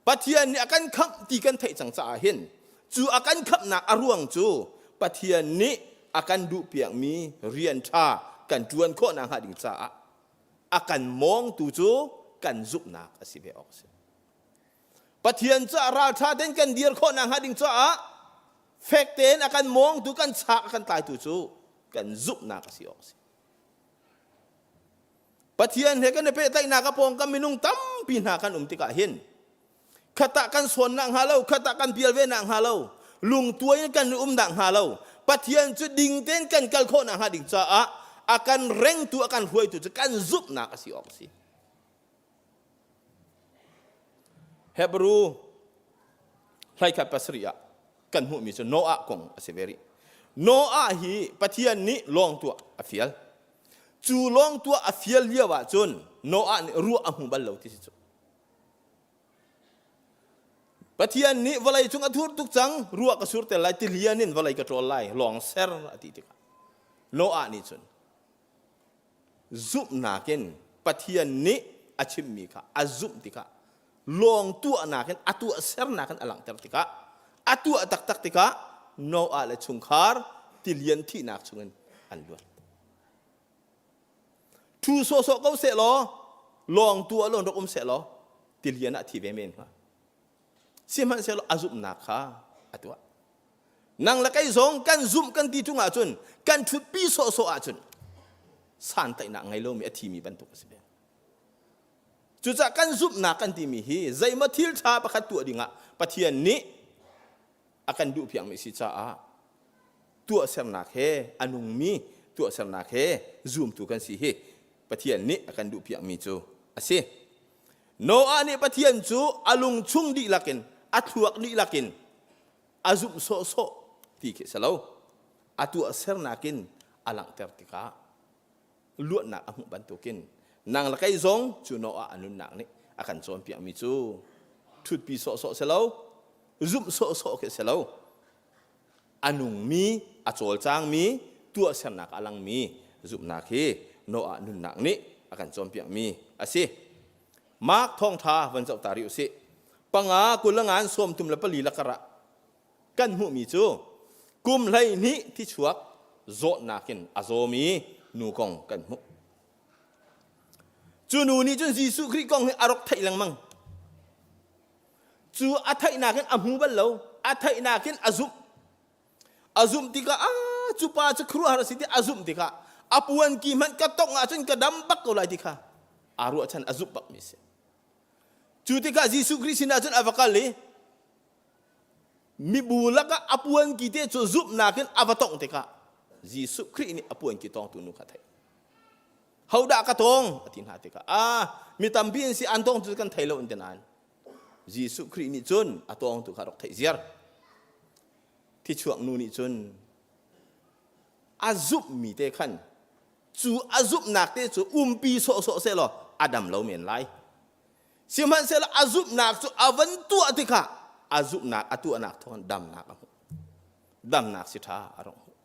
Pathian nih a kan khamh ti kan theih cang caah hin cu a kan khamhnak a ruang cu Pathian nih a kan duhpiakmi rian ṭha kan ṭuan khawh nakhnga ding caah a kan mawngtu cu kan zumhnak a si ve awk a si. Pathian caah ralṭha tein kan dir khawh nakhnga ding caah fek tein a kan mawngtu kan chak a kan tlaitu cu kan zumhnak a si awk a si. Pathian he kan i pehtlaihnak a pawngkam minung tampi hna kan um tikah hin khatah kan sawn nak hnga lo khatah kan pial ve nak hnga lo lungtuai in kan um nak hnga lo Pathian cu ding tein kan kal khawh nak hnga ding caah a kan rengtu a kan hruaitu cu kan zumhnak a si awk a si. Hebrew hlaikhat pasarih ah kan hmuhmi cu Noah kong a si ve rih. Noah hi Pathian nih lawng tuah a fial. Cu lawng tuah a fial lio ah cun Noah nih ruah a hmu bal lo ti si cu. Pathian nih vawlei cung a thur tuk cang, ruah ka sur tel lai, tilian in vawlei ka ṭawl lai, lawng ser a ti tikah Noah nih cun zumhnak in Pathian nih a chimmi kha a zumh tikah Lawng tuahnak in a tuahsernak in a langhter tikah a tuah taktak tikah Noah le chungkhar tilian thihnak chungin an luat. Ṭhu sawhsawh ko seh law lawng tu ah lawn rak um seh law tilian ah thi ve men hnga. Sihmanhsehlaw a zumhnak kha a tuah. Nang le kei zong kan zumh kan ti ṭung ahcun kan ṭhutpi sawhsawh ahcun santlaihnak ngei lomi a thimi bantuk a si ve. Cucaah kan zumhnak kan timi hi zeimaw thil ṭha pakhat tuah dingah Pathian nih a kan duhpiakmi si caah tuahsernak he a nungmi tuahsernak he zumtu kan si hi Pathian nih a kan duhpiakmi cu a si. Noah nih Pathian cu a lungchung dihlak in a thluak dihlak in a zumh sawhsawh ti khi si lo. A tuahsernak in a langhter tikah luatnak a hmuh bantukin nang le kei zong cu Noah a nunnak nih a kan cawnpiakmi cu ṭhutpi sawhsawh si lo zumh sawhsawh khi si lo a nungmi a cawlcangmi tuahsernak a langmi zumhnak hi Noah nunnak nih a kan cawnpiakmi a si. Mark thawngṭha van zoh ta rih usih. Panga kul le ngan sawm tum le pali lakar ah kan hmuhmi cu kum 12 thichuak zawtnak in a zawmi nu kong kan hmuh. Cu nu nih cun Jesuh Khrih kong hi a rak theih lengmang. Cu a theihnak in a hmu bal lo, a theihnak in a zumh. A zumh tikah ah cu pa cu khuaruahhar a si ti a zumh tikah a puan ki hmanh ka tongh ahcun ka dam bak ko lai ti kha aa ruahchan a zumh bakmi a si. Cu tikah Jesuh Khrih sinah cun a va kal i mibu lakah a puanki te cu zumhnak in a va tongh tikah Jesuh Khrih nih a puanki tawngtu nu kha theih. Hodah ka tawng a ti hna tikah ah mi tampi an si an tawng cu kan thei lo an ti nain Jesuh Khrih nih cun a tawngtu kha rak theih ziar. Thichuak nu nih cun a zumhmi te khan cu a zumhnak te cu umpi sawhsawh sehlaw a dam lo men lai. Sihmanhsehlaw a zumhnak cu a van tuah tikah a zumhnak a tuahnak thawngin damnak a hmuh. Damnak si ṭha a rong hmuh.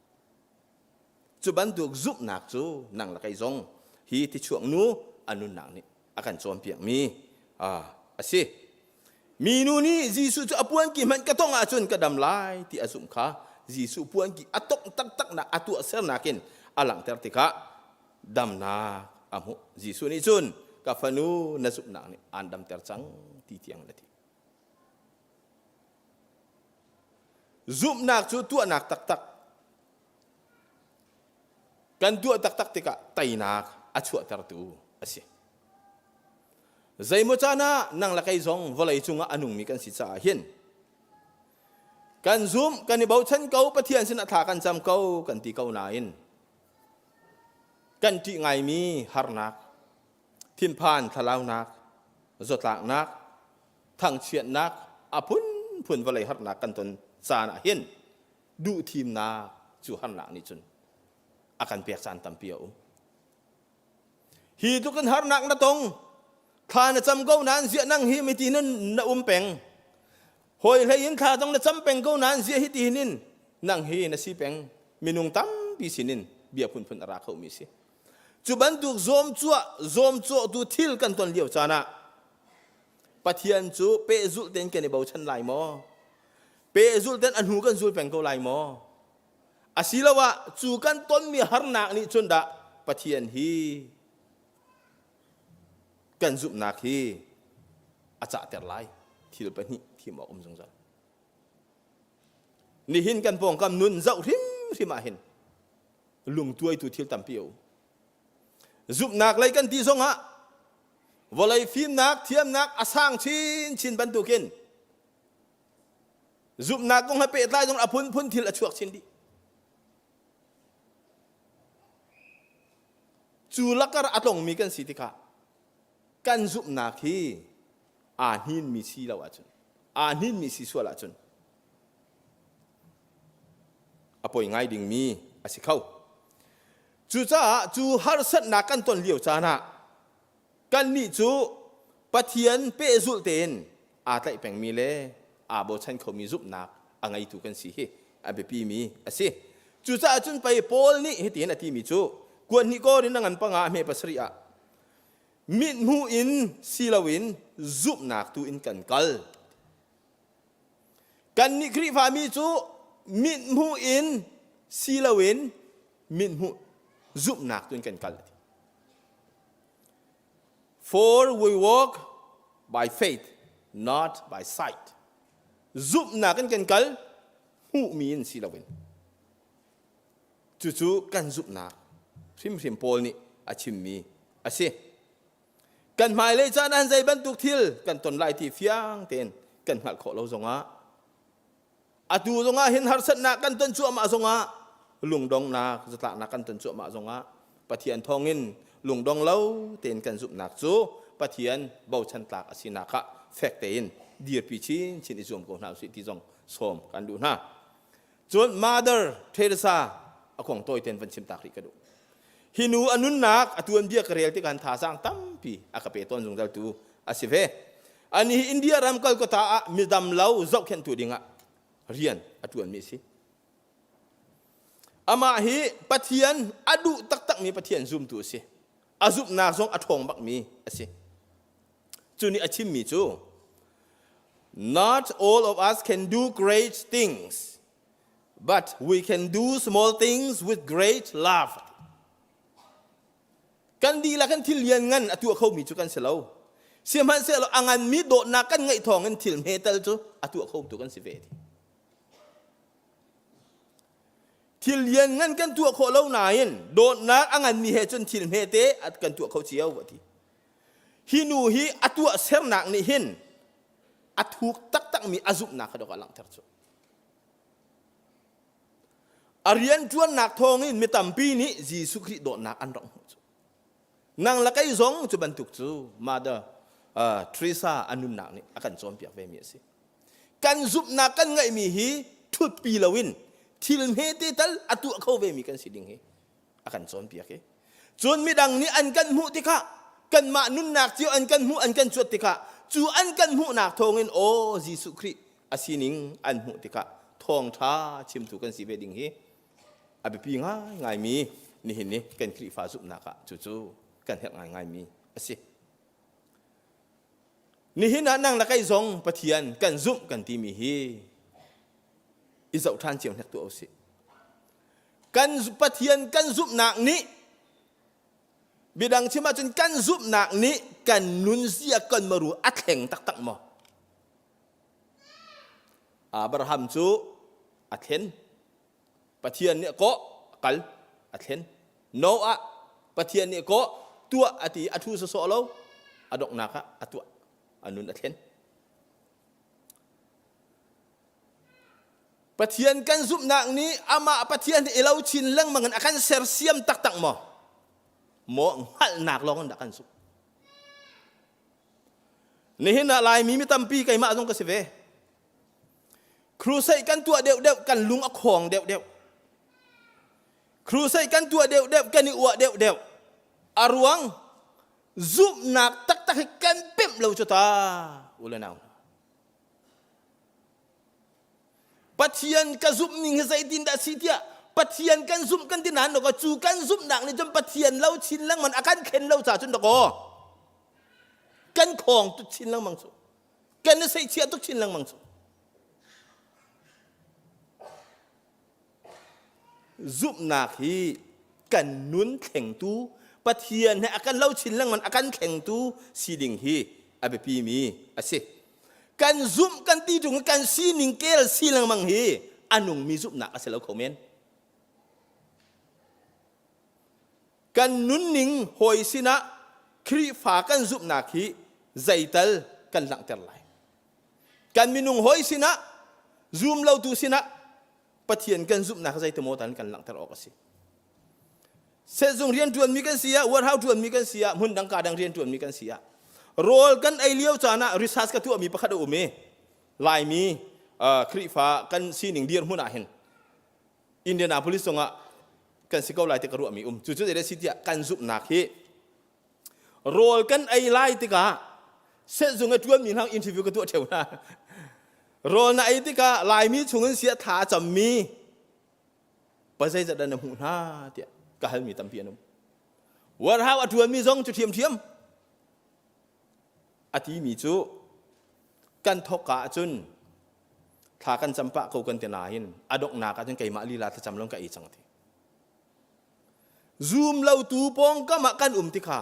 Cu bantuk zumhnak cu nang le kei zong hi tichuak nu a nunnak nih a kan cawnpiakmi a si. Minu nih Jesuh cu a puanki hmanh ka tongh ahcun ka dam lai ti a zumh kha Jesuh puanki a tongh taktaknak a tuahsernak in a langhter tikah damnak a hmuh. Jesuh nih cun ka fanu na zumhnak nih aan damter cang ti tiang na ti. Zumhnak cu tuahnak taktak kan tuah taktak tikah teinak a chuahtertu a si. Zeimaw caan ah nang le kei zong vawlei cungah a nungmi kan si caah hin kan zumh kan i bochan ko Pathian sinah thla kan cam ko kan ti ko nain kan ṭih ngaimi harnak, thinphan thlalaunak, zawtlaknak, thangchiatnak, a phunphun vawlei harnak kan ton caan ah hin duhthimnak cu harnak nih cun a kan pek caan tampi a um. Hi tluk in harnak na tong, thla na cam ko nain ziah nang hi miti na um peng. Hawi hlei in thla zong na cam peng ko nain ziah hi ti hin nang hi na si peng. Minung tampi sinin bia phunphun a ra khomi si. Cu bantuk zawmcuah zawmcawhtu thil kan ton lio caan ah Pathian cu pehzulh tein kan i bochan lai maw? Pehzulh tein a hnu kan zul peng ko lai maw? Asiloah cu kan tonmi harnak nih cun dah Pathian hi kan zumhnak hi a cahter lai thil pahnih thim awk um zungzal nihin kan pawngkam nun zoh hrimhrim ah hin lungtuaitu thil tampi a um zumhnak lei kan ti zongah vawlei fimnak thiamnak a sang chinchin bantukin zumhnak kong he pehtlai zong a phunphun thil a chuak chin dih Cu lakar a tlongmi kan si tikah kan zumhnak hi aa hninmi si lo ahcun aa hninmi si sual ahcun a poi ngai dingmi a si kho. Cucaah cu harsatnak kan ton lio caan ah kannih cu Pathian pehzulh tein aa tlaih pengmi le aa bochan khomi zumhnak a ngeitu kan si hi a biapimi a si. Cucaah cun pei Paul nih hitihin a timi cu kuan hnih kawr in a ngan panga a hme pasarih ah. Mithmuh in si loin zumhnak tu in kan kal. Kannih Khrihfami cu mithmuh in si loin mithmuh zumhnak tu in kan kal. For we walk by faith, not by sight. Zumhnak in kan kal, hmuhmi in si loin. Cucu kan zumhnak hrimhrim Paul nih a chimmi a si. Kan hmailei caan ah zei bantuk thil kan ton lai ti fiang tein kan hngalh khawh lo zongah atu zongah hin harsatnak kan ton cuahmah zongah lungdongnak zatlaknak kan ton cuahmah zongah Pathian thawngin lungdong lo tein kan zumhnak cu Pathian bochan tlak a sinak ah fek tein dirpi chinchin i zuam ko hna usih ti zong sawm kan duh hna. Cun Mother Teresa a kong tawi tein van chim tak rih ka duh. Hi nu a nunnak a tuanbia ka rel tikah thazaang tampi a ka pe tawn zungzal tu a si ve. Ani hi India ram Kolkata ah midam lo zohkhenhtu dingah rian a ṭuanmi a si. Amah hi Pathian a duh taktakmi Pathian zumtu a si. A zumhnak zong a ṭhawng bakmi a si. Cu nih a chimmi cu Not all of us can do great things, but we can do small things with great love. Kan dihlak in thil lian ngan a tuah khomi cu kan si lo. Sihmanhsehlaw a nganmi dawtnak kan ngeih thawngin thil hme tal cu a tuah khotu kan si ve. Thil lian ngan kan tuah khawh lo nain dawtnak a nganmi he cun thil hmete kan tuah kho cio a ti. Hi nu hi a tuah sernak nih hin a thuk taktakmi a zumhnak kha dawk a langhter cu. A rianṭuannak thawngin mi tampi nih Jesuh Khrih dawtnak an rak hmuh cu. Nang le kei zong cu bantuk cu Mother uh, Teresa a nunnak nih a kan cawnpiak ve mi a si. Kan zumhnak kan ngeihmi hi ṭhutpi loin thil hmete tal a tuah kho ve mi kan si ding hi a kan cawnpiak i cun midang nih an kan hmuh tikah kanmah nunnak cio an kan hmuh an kan cuat tikah cu an kan hmuhnak thawngin aw Jesuh Khrih a sining an hmuh tikah thawngṭha chimtu kan si ve ding hi a biapi ngaingaimi nihin ni kan Khrihfa zumhnak ah cucu kan herh ngaingaimi a si. Nihin ah nang le kei zong Pathian kan zumh kan timi hi i zoh ṭhan cio hnek tuah usih. Kan Pathian kan zumhnak nih midang chim ahcun kan zumhnak nih kan nunzia kan maru a thleng taktak maw? Abraham cu a thlen. Pathian nih kawh a kal a thlen. Noah Pathian nih kawh tuah a ti a thu sawsawh lo a donghnak ah a tuah a nun a thlen. Pathian kan zumhnak nih amah Pathian i lo chin lengmang in a kan sersiam taktak maw? Maw hngalhnak lawng in dah kan zumh? Nihin ah Laimi mi tampi keimah zong ka si ve. Crusade kan tuah deuhdeuh kan lung a khawng deuhdeuh. Crusade kan tuah deuhdeuh kan i uah deuhdeuh. A ruang zumhnak taktak hi kan pemh lo cu ta u le nau. Pathian ka zumh ning hi zeitin dah si tiah Pathian kan zumh kan ti nain dawkaw cu kan zumhnak nih cun Pathian lo chin lengmang a kan khen lo ca cun dawkaw kan khawng tuk chin lengmang cu kan i seihchiah tuk chin lengmang cu Zumhnak hi kan nun thlengtu Pathian he a kan lo chin lengmang a kan thlengtu si ding hi a biapi mi a si. Kan zumh kan ti ṭung kan sining kel si lengmang hi a nungmi zumhnak a si lo kho men. Kan nunning hawi sinah Khrihfa kan zumhnak hi zeital kan langhter lai. Kan minung hawi sinah zum lotu sinah Pathian kan zumhnak zeitimaw tan kan langhter awk a si. Sehzung rian ṭuanmi kan si ah, warehouse ṭuanmi kan si ah, hmun dang ka dang rian ṭuanmi kan si ah, rawl kan ei lio caan ah research ka tuahmi pakhat a um i Laimi uh, Khrihfa kan sining dirhmun ah hin Indianapolis zongah kan si ko lai ti ka ruahmi um. Cucu zei si tiah kan zumhnak hi Rawl kan ei lai tikah sehzung a ṭuanmi hna interview ka tuah ṭheo hna. Rawl na ei tikah Laimi chungin sia thla a cammi pa zeizat dah na hmuh hna tiah ka halmi tampi an um. Warehouse a ṭuanmi zong cu ṭhiamṭhiam. A timi cu kan thawkka ahcun thla kan cam pah ko kan ti nain a donghnak ahcun keimah lila thlacam lawng ka ei cang ti. Zum lotu pawngkam ah kan um tikha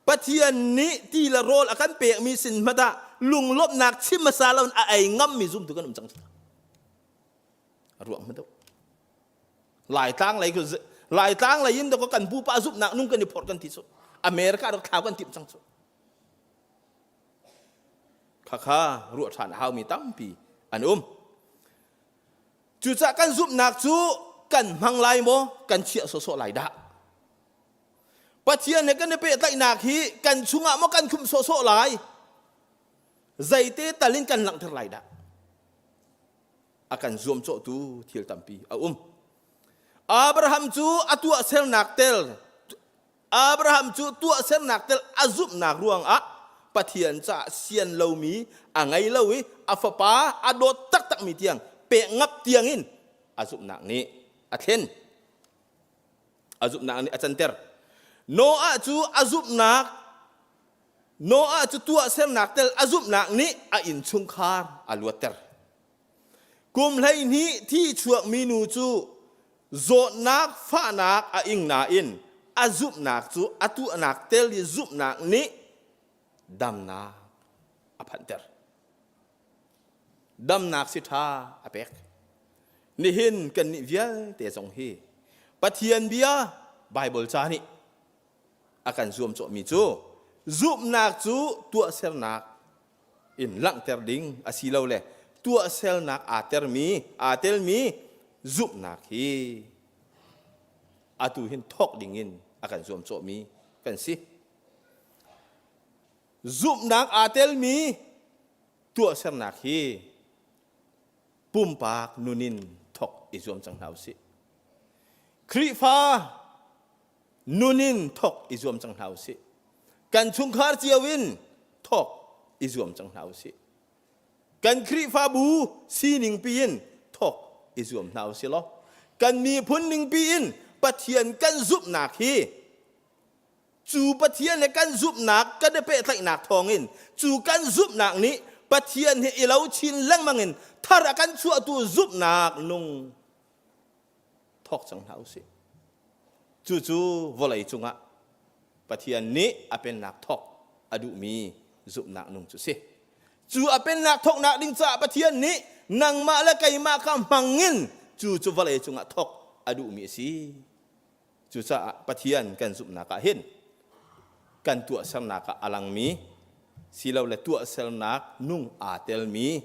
Pathian nih ti le rawl a kan pekmi sin hmanh ah lunglawmhnak chim hmasa lo in a ei ngammi zumtu kan um cang. Ruang hmanh Laitlang lei Laitlang lei in kan pupa zumhnak nung kan i phorh kan ti cu America rak thlau kan timh cang cu. Khakha ruah ṭhan a haumi tampi an um. Cucaah kan zumhnak cu kan hmang lai maw, kan chiah sawhsawh lai dah? Pathian he kan i pehtlaihnak hi kan chungah maw kan khumh sawhsawh lai? Zeite tal in kan langhter lai dah? A kan zuamcawhtu thil tampi a um. Abraham cu a tuahsernak tel Abraham cu tuahsernak tel a zumhnak ruangah Pathian caah sian lomi a ngei lo i a fapa a dawt taktakmi tiang pek ngap tiangin a zumhnak nih a thlen. A zumhnak nih a canter. Noah cu a zumhnak Noah cu tuahsernak tel a zumhnak nih a innchungkhar a luatter. Kum 12 thi chuakmi nu cu zawtnak fahnak a ing nain a zumhnak cu a tuahnak tel i zumhnak nih damnak a phanhter. Damnak si ṭha a pek. Nihin kannih vialte zong hi Pathian bia Baibal ca nih a kan zuamcawhmi cu zumhnak cu tuahsernak in langhter ding asilole tuahsernak aa termi aa telmi zumhnak hi atu hin thawk ding in a kan zuamcawhmi kan si. Zumhnak aa telmi tuahsernak hi pumpak nun in thawk i zuam cang hna usih. Khrihfa nun in thawk i zuam cang hna usih. Kan chungkhar cio in thawk i zuam cang hna usih. Kan Khrihfabu sining pi in thawk i zuam hna usih law kan miphun ning pi in Pathian kan zumhnak hi cu Pathian le kan zumhnak kan i pehtlaihnak thawngin cu kan zumhnak nih Pathian he i lo chin lengmang in thar a kan chuahtu zumhnak nung thawk cang hna usih. Cucu vawlei cungah Pathian nih a pennak thawk a duhmi zumhnak nung cu si. Cu a pennak thawknak ding caah Pathian nih nangmah le keimah kha hmangin cu cu vawlei cungah thawk a duhmi a si. Cucaah Pathian kan zumhnak ah hin kan tuahsernak ah a langmi silole tuahsernak nung aa telmi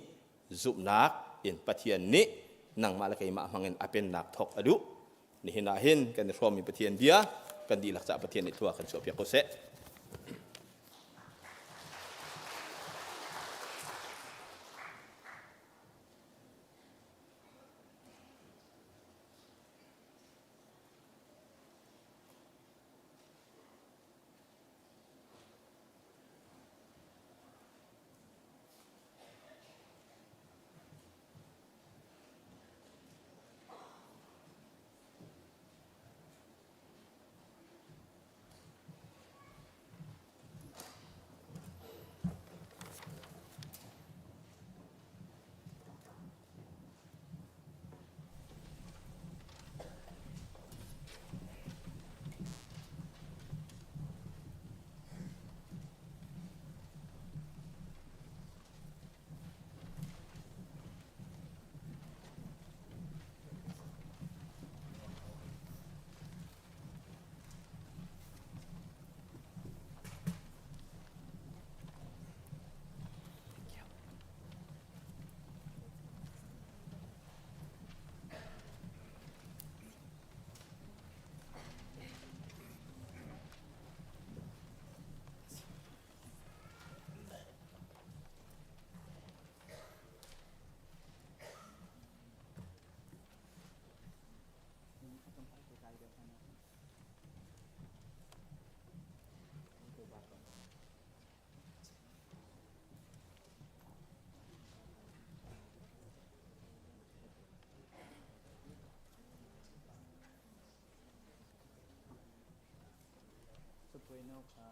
zumhnak in Pathian nih nangmah le keimah hmangin a pennak thawk a duh. Nihin ah hin kan i hrawmmi Pathian bia kan dihlak caah Pathian nih thlua kan chuahpiak ko seh. Capuai no kha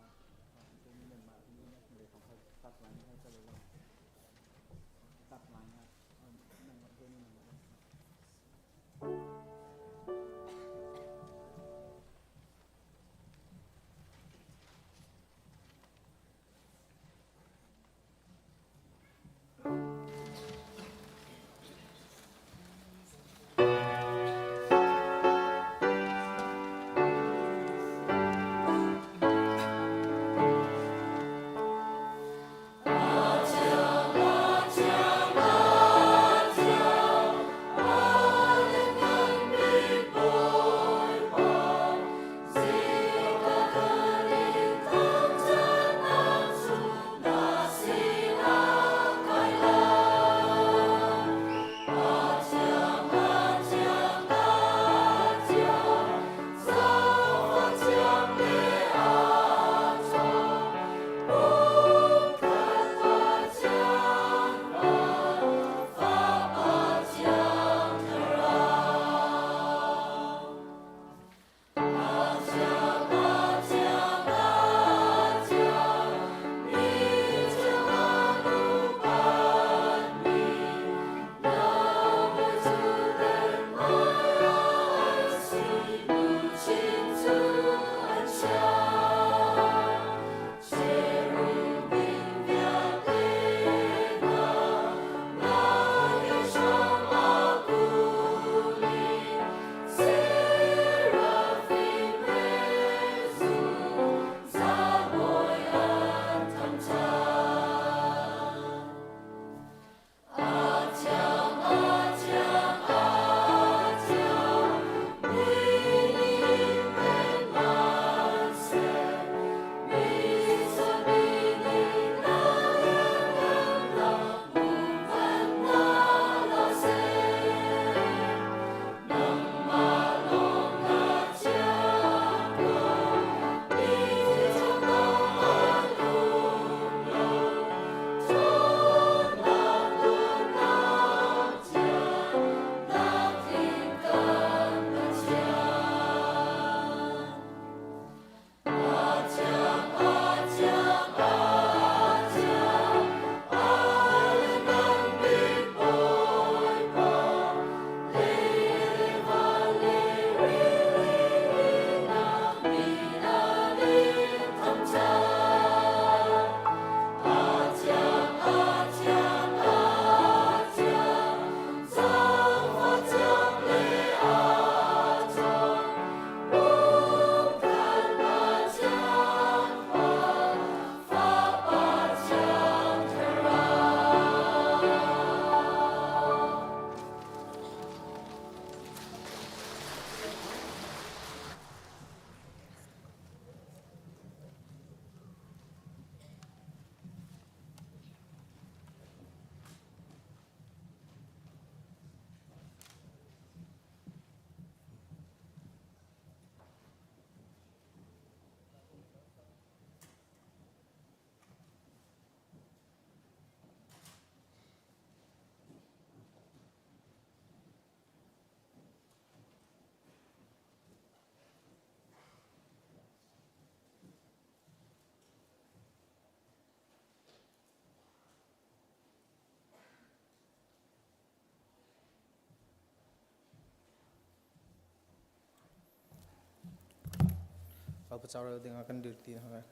Pacarel ding ah kan dir ti hna.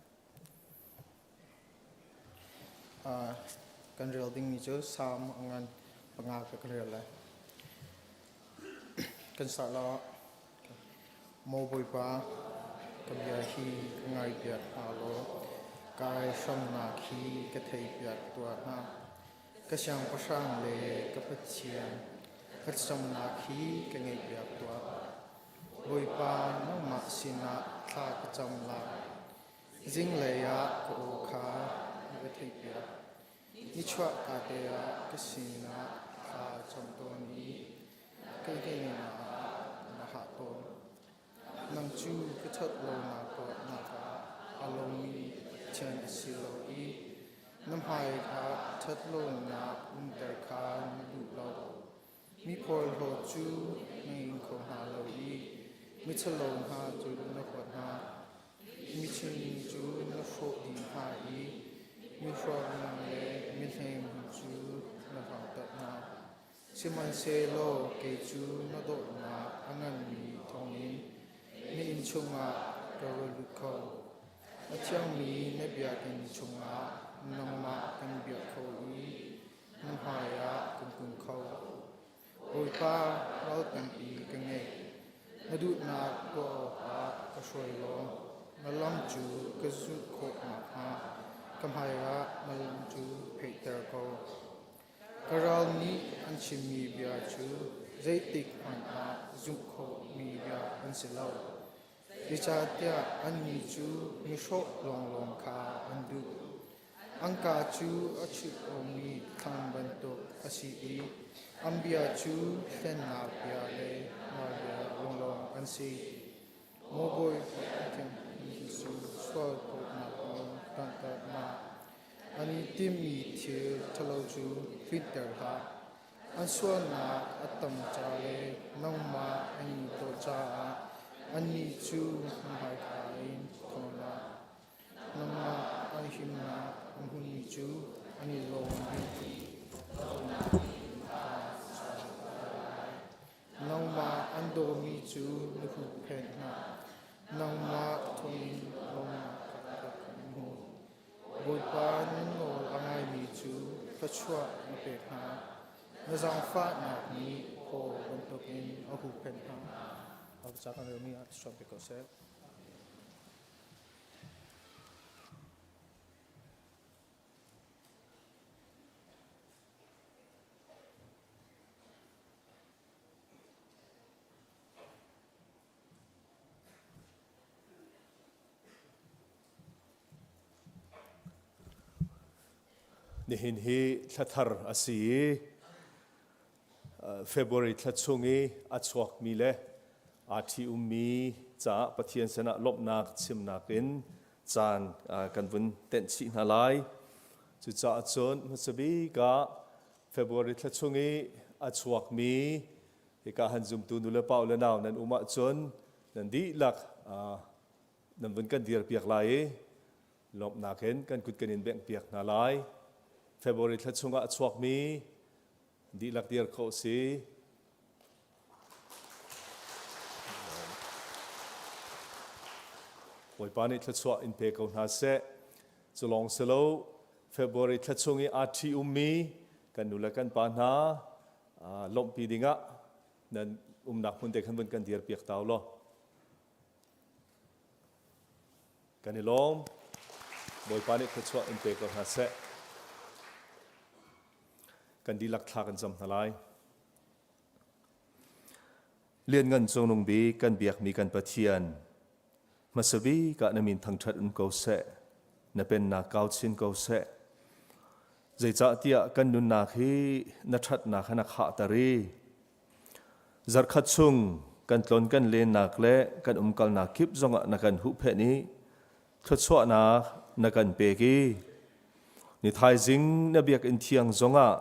Kan rel ding mi cu Salm ngan panga ka kan rel lai. Kan sa la Maw Bawipa, ka bia hi ka ngaipiak hna law kai hramnak hi ka theipiak tuah hna. Ka siangpahrang le ka Pathian, ka thlacamnak hi ka ngaihpiak tuah. Bawipa, nangmah sinah thla ka cam lai. Zinglei ah ka aw kha na ka theihpiak. Nichuah kate ah ka sinah thla cam tawn i kei hnenah na hah tawn. Nang cu ka ṭhat lonak tuahnak ah a lomi Pathian a si lo i na hmai kha ṭhat lonak umter kha na duh lo. Mi porhlaw cu na ing kho hna lo i miṭhalo hna cu na huat hna. Mithiang cu na hrawh dih hna i. Mihrawknak le mihleng cu na vangter hna. Sihmanhsehlaw kei cu na dawtnak a nganmi thawngin na inn chungah ka ra lut kho. A thiangmi na biakinn chungah nangmah kan biak kho i na hmaiah kan kun kho. Bawipa, ral tampi ka ngei. Na duhnak tuah awkah ka hruai law na lam cu ka zulh khawh nakhnga ka hmaiah na lam cu pheihter ko. Ka ral nih an chimmi bia cu zeitik hmanh ah zumh khawhmi bia an si lo. Zeicahtiah annih cu mihrawh lawnglawng kha an duh. An kaa cu a chuih-omi thlam bantuk a si i an bia cu hlennak bia le ralbia lawnglawng an si. Maw Bawipa Pathian Jesuh sual phawtnak nawl ṭanhternak an i timhmi thil ṭhalo cu tlinter hlah. An sualnak a tam ca le nangmah an in dawt caah annih cu na hmaika in thawn hlah. Nangmah an himnak a hmunmi cu an i lawm bik i dawtnak in kha lai. Nangmah an dawmi cu na huhphenh hna. Nangmah thawngin lawmnak kha kan hmu. Bawipa na nawl a ngaimi cu thluachuah na pek hna. Na zaangfahnak nih phaw bantukin a huhphenh hna. Ca kan relmi ah suam pe ko seh. Nihin hi thlathar a si i February thla chung i a chuakmi le aa ṭhi-ummi caah Pathian sinah lawmhnak chimnak in caan kan vun tenh chih hna lai. Cucaah cun hmasa bik ah February thla chung i a chuakmi hika han zumtu nulepa u le nau nan um ahcun nan dihlak nan vun kan dirpiak lai i lawmhnak in kan kut kan in benghpiak hna lai. February thla chungah a chuakmi dihlak dir khawh si. Bawipa nih thluachuah in pe ko hna seh. Cu lawng si lo, February thla chung i aa ṭhi ummi kan nu le kan pa hna lawmhpi dingah nan umnak hmun te khan vun kan dir piak ta u law. Kan i lawm. Bawipa nih thluachuah in pe ko hna seh. Kan dihlak thla kan cam hna lai. Lianngan Cungnung Bik kan biakmi kan Pathian, hmasa bik ah na min thangṭhat um ko seh, na pennak kau chin ko seh. Zeicahtiah kan nunnak hi na ṭhatnak he na khahter i zarkhat chung kan tlon kan lennak le kan umkalnak kip zongah na kan huhphenh i thluachuahnak na kan pek i ni thaizing na biakinn thiang zongah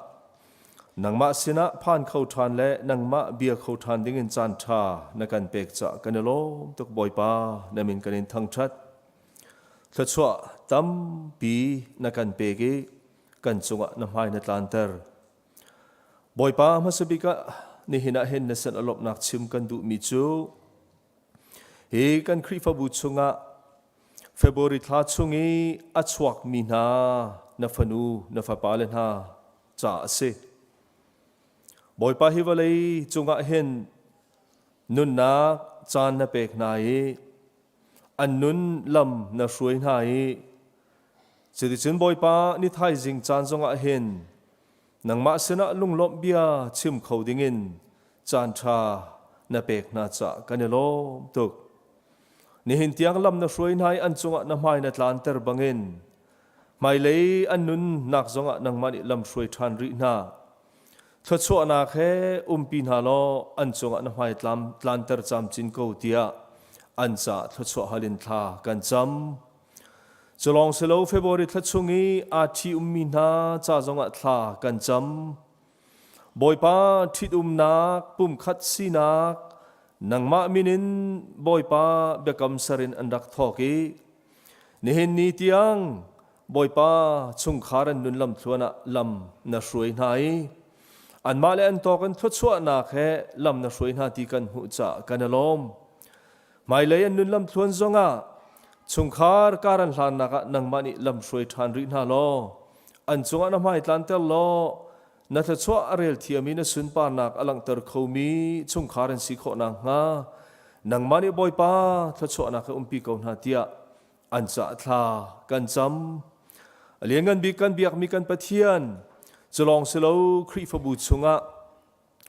nangmah sinah phan kho ṭhan le nangmah bia kho ṭhan dingin caan ṭha na kan pek caah kan i lawm tuk Bawipa na min kan in thangṭhat thluachuah tampi na kan pek i kan cungah na hmai na tlanter Bawipa hmasa bik ah nihin ah hin na sin a lawmhnak chim kan duhmi cu Hi kan Khrihfabu chungah February thla chung i a chuakmi hna na fanu na fapale hna ca a si. Bawipa hi vawlei cungah hin nunnak caan na pek hna i an nun lam na hruai hna i cuticun Bawipa ni thaizing caan zongah hin nangmah sinah lunglawmh bia chim kho dingin caan ṭha na pek hna caah kan i lawm tuk. Nihin tiang lam na hruai hna i an cungah na hmai na tlanter bangin hmailei an nunnak zongah nangmah nih lam hruai ṭhan rih hna. Thluachuahnak he umpi hna law an cungah na hmai tlanter camcin ko tiah an caah thluachuah hal in thla kan cam. Cu lawng si lo February thla chung i aa ṭhi ummi hna ca zongah thla kan cam. Bawipa ṭhitumnak pumkhat sinak nangmah min in Bawipa biakam ser in an rak thawk i nihin ni tiang Bawipa chungkhar an nun lamthluan ah lam na hruai hna i anmah le an tawk in thluachuahnak he lam na hruai hna ti kan hmuh caah kan i lawm. Hmailei an nun lamthluan zongah chungkhar kar an hlannak ah nangmah nih lam hruai ṭhan rih hna law an cungah na hmai tlanter law na thluachuah a rel thiam i na sunparnak a langhter khomi chungkhar an si khawh nakhnga nangmah nih Bawipa thluachuahnak he umpi ko hna tiah an cah thla kan cam. A lianngan bik kan biakmi kan Pathian, cu lawng si lo Khrihfabu chungah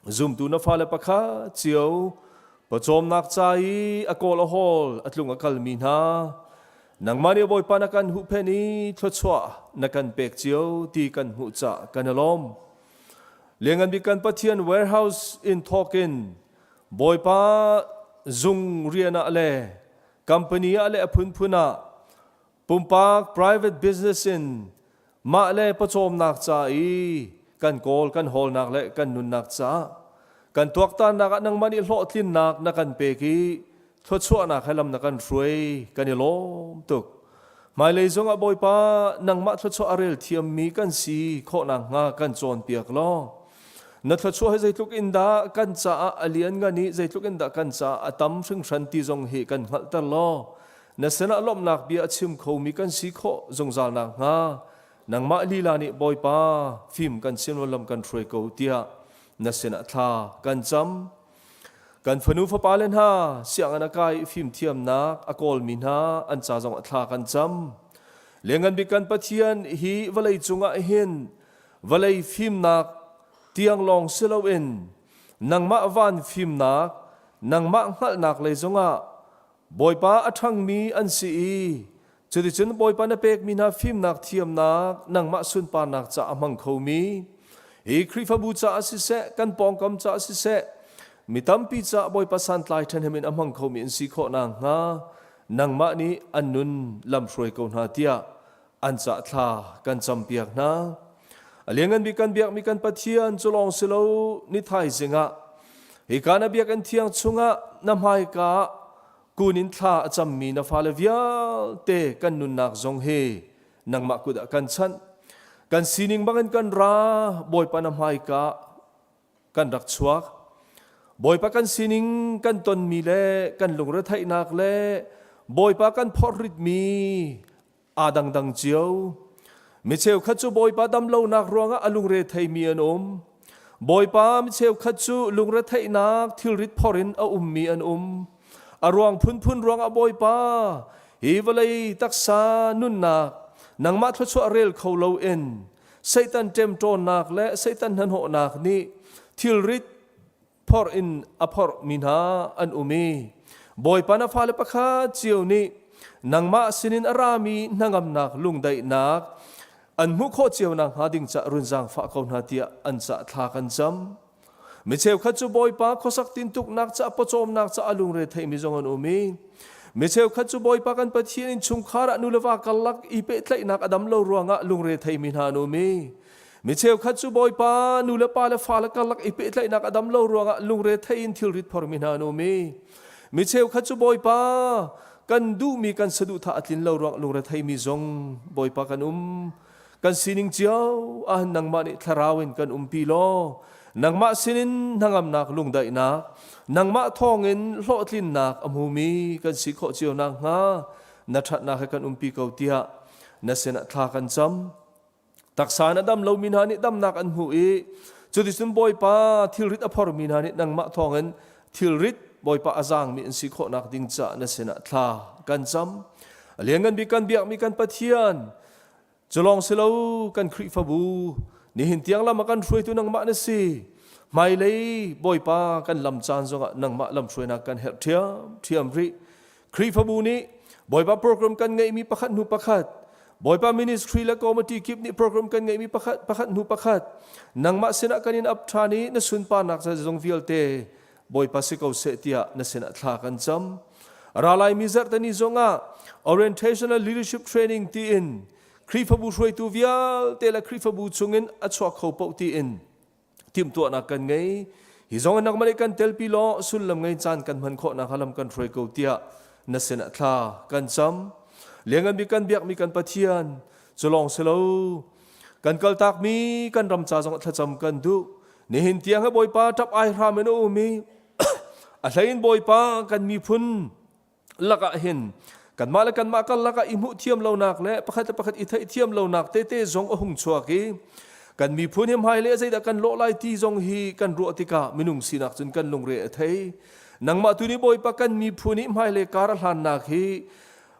zumtu na fale pakhat cio pawcawmnak ca i a kawl a hawl a tlung a kalmi hna nangmah nih Bawipa na kan huhphenh i thluachuah na kan pek cio ti kan hmuh cah kan i lawm. Lianngan bik kan Pathian warehouse in thawkin Bawipa zung rian ah le company ah le a phunphun ah pumpak private business in mah le pawcawmnak ca i kan kawl kan hawlnak le kan nunnak caah kan tuaktannak ah nangmah nih hlawhtlinnak na kan pek i thluachuahnak he lam na kan hruai kan i lawm tuk hmailei zongah Bawipa nangmah thluachuah a rel thiammi kan si khawh nakhnga kan cawnpiak law na thluachuah hi zeitluk in dah kan caah a lianngan i zeitluk in dah kan caah a tam hringhran ti zong hi kan hngalhter law na sinah lawmhnak bia a chim khomi kan si khawh zungzal nakhnga nangmah lila nih Bawipa fim kan sin lam kan hruai ko tiah na sinah thla kan cam. Kan fanu fapale hna sianginn a kai i fimthiamnak a kawlmi hna an ca zong ah thla kan cam. Lianngan bik kan Pathian hi vawlei cungah hin vawlei fimnak tiang lawng si loin nangmah van fimnak, nangmah hngalhnak lei zongah Bawipa a ṭhangmi an si i cuticun Bawipa na pekmi hna fimnak thiamnak nangmah sunparnak caah a hmang khomi hi Khrihfabu caah siseh kan pawngkam caah siseh mi tampi caah Bawipa santlai ṭhahnem in a hmang khomi an si khawh nakhnga nangmah nih an nun lamhruai ko hna tiah an cah thla kan campiak hna. A lianngan bik kan biakmi kan Pathian cu lawng si lo ni thaizing ah hika na biakinn thiang chungah na hmaika ah kun in thla a cammi na fale vialte kan nunnak zong hi nangmah kut ah kan chanh. Kan sining bangin kan ra Bawipa na hmaika kan rak chuak. Bawipa kan sining kan tonmi le kan lungretheihnak le Bawipa kan phorhritmi aa dangdang cio. Mi cheukhat cu Bawipa damlonak ruangah a lungre theimi an um. Bawipa mi cheukhat cu lungretheihnak thilrit phor in a ummi an um. A ruang phunphun ruangah Bawipa hi vawlei taksa nunnak nangmah thluachuah rel kho loin Satan ṭemṭawnnak le Satan hnahnawhnak nih thilrit phorh in a phorhmi hna an um i Bawipa na fale pakhat cio nih nangmah sinin a rami hnangamnak lungdaihnak an hmuh khawh cio nakhnga ding cah run zaangfah ko hna tiah an cah thla kan cam. Mi cheukhat cu Bawipa khuasak tintuknak caah pawcawmnak caah lungre theimi zong an um i mi cheukhat cu Bawipa kan Pathian innchungkhar ah nu le va karlak i pehtlaihnak a dam lo ruangah lungre theimi hna an um i mi cheukhat cu Bawipa nu le pa le fale karlak i pehtlaihnak a dam lo ruangah lungre thei in thilrit phormi hna an um i mi cheukhat cu Bawipa kan duhmi kan saduhthah a tlin lo ruang lungre theimi zong Bawipa kan um Kan sining cio ah nangmah nih thlarau in kan umpi law nangmah sinin hnangamnak lungdaihnak nangmah thawngin hlawhtlinnak a hmumi kan si khawh cio nakhnga na ṭhatnak he kan umpi ko tiah na sinah thla kan cam. Taksa in a dam lomi hna nih damnak an hmuh i cuticun Bawipa thilrit a phormi hna nih nangmah thawngin thilrit Bawipa a zaangmi an si khawhnak ding caah na sinah thla kan cam. A lianngan bik kan biakmi kan Pathian Cu lawng si lo kan Khrihfabu nihin tiang lam a kan hruaitu nangmah na si. Hmailei Bawipa kan lam caan zongah nangmah lamhruainak kan herh ṭhiamṭhiam rih. Khrihfabu nih Bawipa program kan ngeihmi pakhat hnu pakhat Bawipa ministry le committee kip nih program kan ngeihmi pakhat pakhat hnu pakhat nangmah sinah kan in ap ṭhan i na sunparnak zeizong vialte Bawipa si ko seh tiah na sinah thla kan cam. Ralaimi zarhteni zongah orientational leadership training tiin Khrihfabu hruaitu vialte le Khrihfabu chungin a chuak kho paoh tiin timhtuahnak kan ngei. Hi zong in nangmah nih kan telpi law sullam ngei caan kan hman khawhnak lam kan hruai ko tiah na sinah thla kan cam. Lianngan bik kan biakmi kan Pathian. Cu lawng si lo, kan kaltakmi kan ram ca zong thlacam kan duh. Nihin tiang hi Bawipa ṭap ai hram in a um i a hlei in Bawipa kan miphun lakah hin kanmah le kanmah karlak ah i hmuh thiam lonak le pakhat le pakhat i theih thiam lonak tete zong a hung chuak i kan miphun hi hmailei ah zeidah kan lawh lai ti zong hi kan ruah tikah minung sinak cun kan lungre a thei. Nangmah tu nih Bawipa kan miphun i hmailei kar a hlannak hi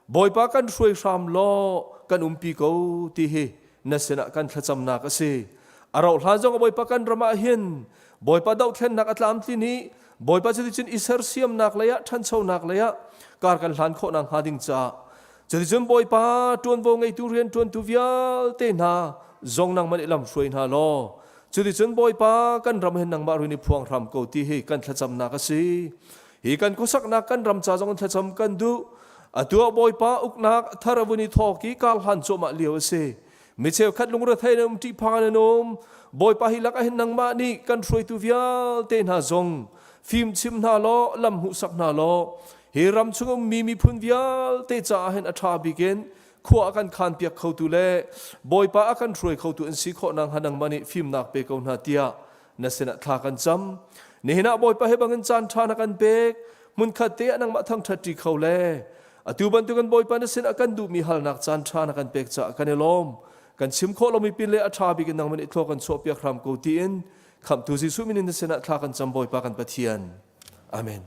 Bawipa kan hruai hram law kan umpi ko ti hi na sinah kan thlacamnak a si. A rauh hlan zong Bawipa kan ram ah hin Bawipa dohthlennak a tlamtlin i Bawipa cuticun i sersiamnak lei ah ṭhanchonak lei ah kar kan hlan khawh nakhnga ding caah cuticun Bawipa ṭuanvo ngeitu rianṭuantu vialte hna zong nangmah nih lam hruai hna law cuticun Bawipa kan ram hin nangmah rin i phuang hram ko ti hi kan thlacamnak a si. Hi kan khuasaknak kan ram ca zong in thlacam kan duh. Atu ah Bawipa uknak thar a vun i thawk i kar hlan cuahmah lio a si. Mi cheukhat lungrethei in um ṭihphang in an um. Bawipa hi lakah hin nangmah nih kan hruaitu vialte hna zong fimchim hna law lam hmuhsak hna law hi ram chung ummi miphun vialte caah hin a ṭha bik in khua a kan khanpiak khotu le Bawipa a kan hruai khotu an si khawh nakhnga nangmah nih fimnak pe ko hna tiah na sinah thla kan cam. Nihin ah Bawipa hi bangin caan ṭha na kan pek. Hmunkhat te ah nangmah thangṭhat ṭi kho le atu bantukin Bawipa na sinah kan duhmi halnak caan ṭha na kan pek caah kan i lawm. Kan chim khawh lomi pin le a ṭha bik in nangmah nih thlua kan chuahpiak hram ko tiin Khamhtu Jesuh min in na sinah thla kan cam Bawipa kan Pathian. Amen.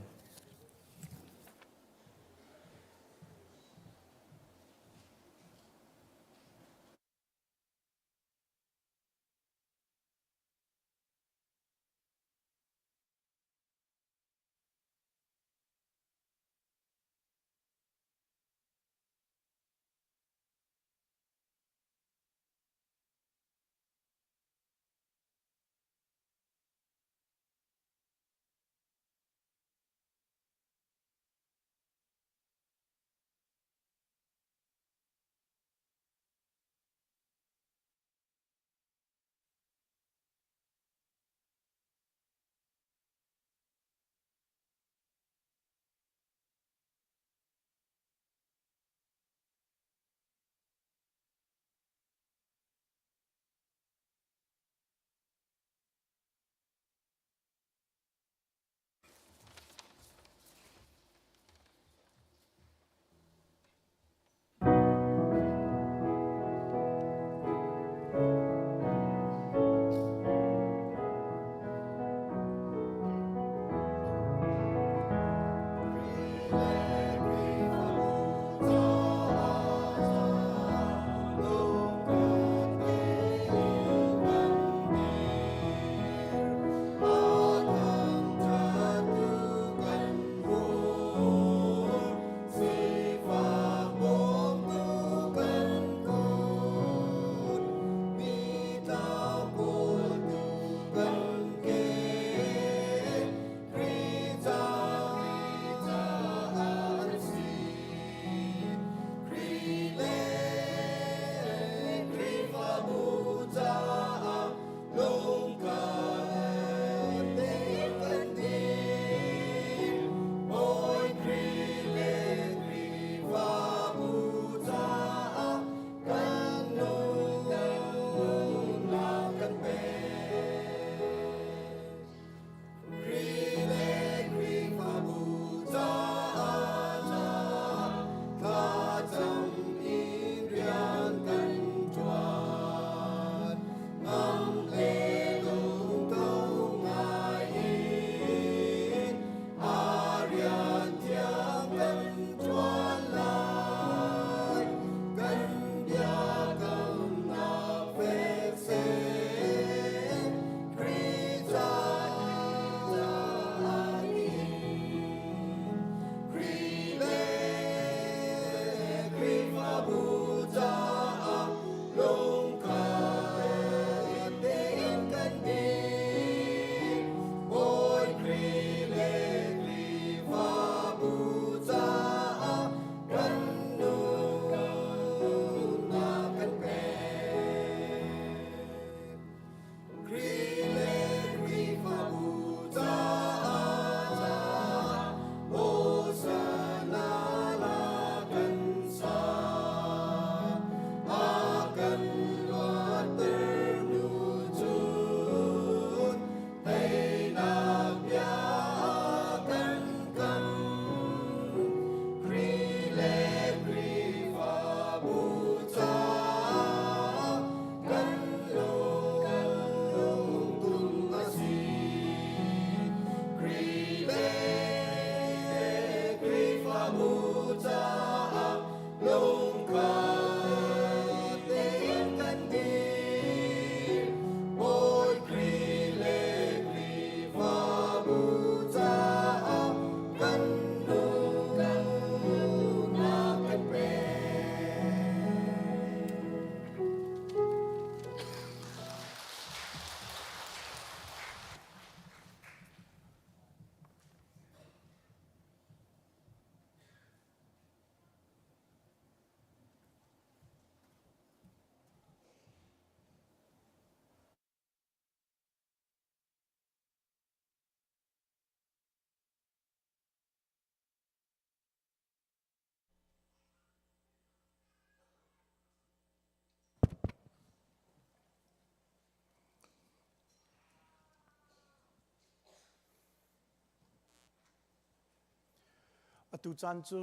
Atu caan cu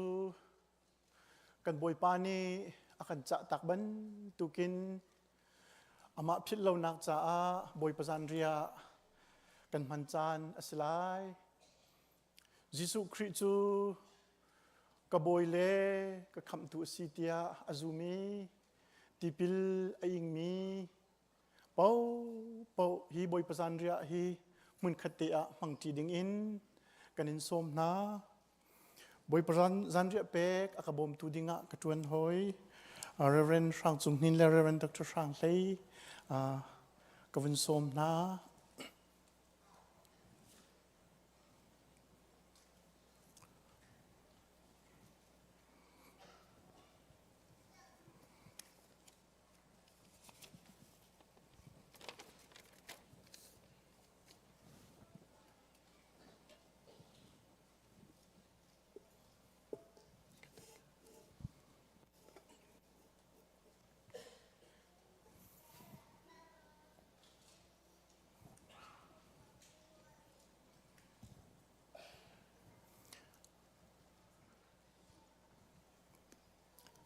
kan Bawipa nih a kan cah tak bantukin amah philh lonak caah Bawipa zanriah kan hman caan a si lai. Jesuh Khrih cu ka bawi le ka khamhtu a si tiah a zum i tipil a ingmi paohpaoh hi Bawipa zanriah hi hmunkhat te ah hmangṭi dingin kan in sawm hna. Bawipa zanriah pek a ka bawmtu dingah ka ṭuan hoi. Reverend Hrang Cung Hnin le Reverend Dr. Hrang Hlei ka vun sawm hna.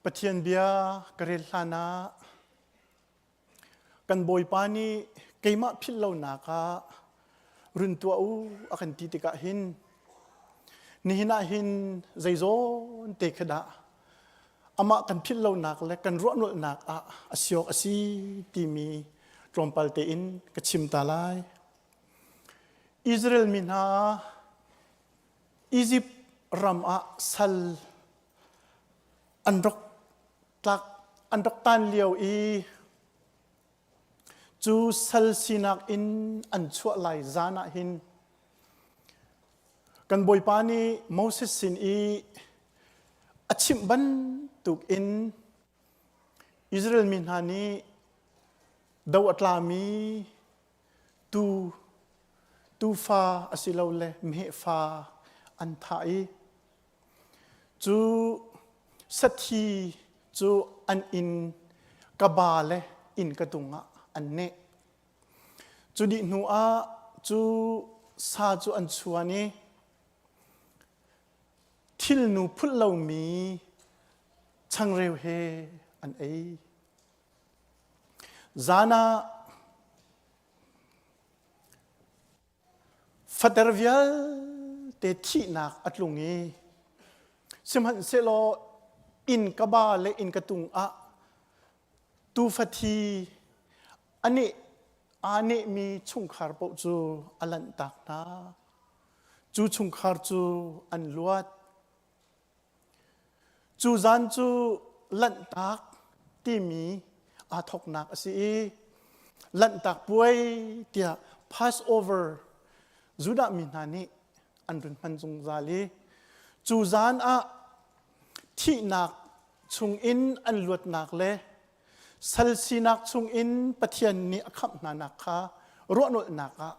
Pathian bia ka rel hlan ah kan Bawipa nih keimah philh lonak ah run tuah u a kan ti tikah hin nihin ah hin zeizawn te kha dah amah kan philh lonak le kan ruahnolhnak ah a si awk a si timi tlawmpal tein ka chim ta lai. Israel mi hna Izipt ram ah sal an rak tlak an rak tan lio i cu sal sinak in an chuah lai zan ah hin kan Bawipa nih Moses sin i a chimh bantuk in Israel mi hna nih do a tlami tuu tuufa asilole mehfa an thah i cu sathi cu an inn kaba le inn ka tung ah an neh. Cu dih hnu ah cu sa cu an chuan i thilnu phulh lomi changreu he an ei. Zan ah fater vialte thihnak a tlung i sihmanhsehlaw inn ka ba le inn ka tung ah tuufa thi a neh aa nehmi chungkhar paoh cu a lanhtak hna. Cu chungkhar cu an luat. Cu zan cu Lanhtak timi aa thawknak a si i Lanhtak puai tiah Passover Judah mi hna nih an run hman zungzal i cu zan ah thihnak chungin an luatnak le sal sinak chungin Pathian nih a khamh hnanak kha ruahnolhnak ah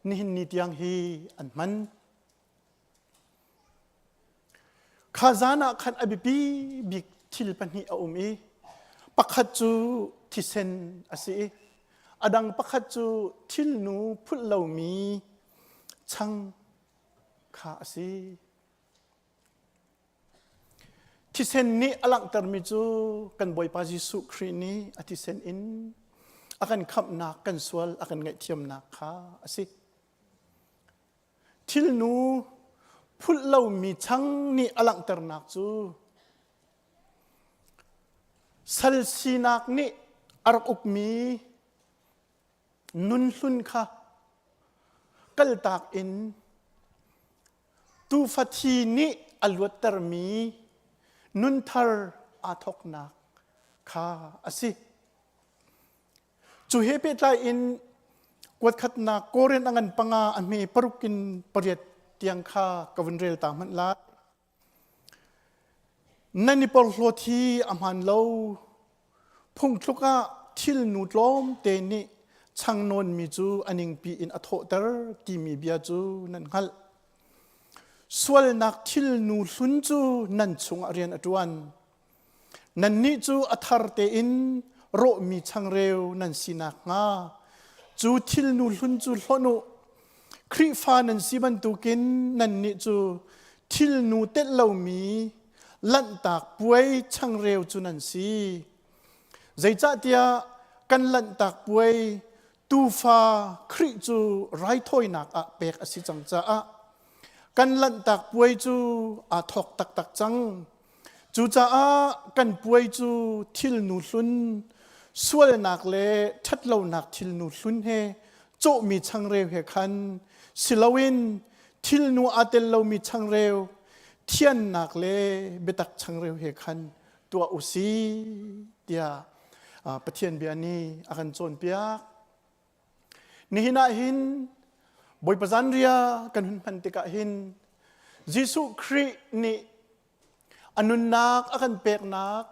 nihin ni tiang hi an hman. Kha zan ah khan a biapi bik thil pahnih a um i pakhat cu thisen a si i a dang pakhat cu thilnu phulh lomi chang kha a si. Thisen nih a langhtermi cu kan Bawipa Jesuh Khrih nih a thisen in a kan khamhnak, kan sual a kan ngaihthiamnak kha a si. Thilnu phulh lomi chang nih a langhternak cu sal sinak nih a rak ukmi nunhlun kha kaltak in tuufa thi nih a luattermi nunthar aa thawknak kha a si. Cu he pehtlai in kuatkhatnak Korin a ngan panga a hme paruk in pariat tiang kha ka vun rel ta hmanh lai. Nan i porhlawt hi a hmaan lo. Phungthluk ah thilnu tlawmte nih chang nawnmi cu a ningpi in a thawhter timi bia cu nan hngalh. Sualnak thilnu hlun cu nan chungah rian a ṭuan. Nannih cu a thar tein rawhmi changreu nan si nakhnga cu thilnu hlun cu hlonh u. Khrihfa nan si bantukin nannih cu Thilnu telh lomi lanhtak puai changreu cu nan si. Zeicahtiah kan lanhtak puai tuufa Khrih cu raithawinak ah pek a si cang caah kan lanhtak puai cu aa thawk taktak cang. Cucaah kan puai cu thilnu hlun, sualnak le ṭhatlonak thilnu hlun he cawhmi changreu he khan si loin thilnu aa tel lomi changreu, thiannak le biatak changreu he khan tuah u si tiah Pathian bia nih a kan cawnpiak. Nihin ah hin Bawipa zanriah kan hun hman tikah hin Jesuh Khrih nih a nunnak a kan peknak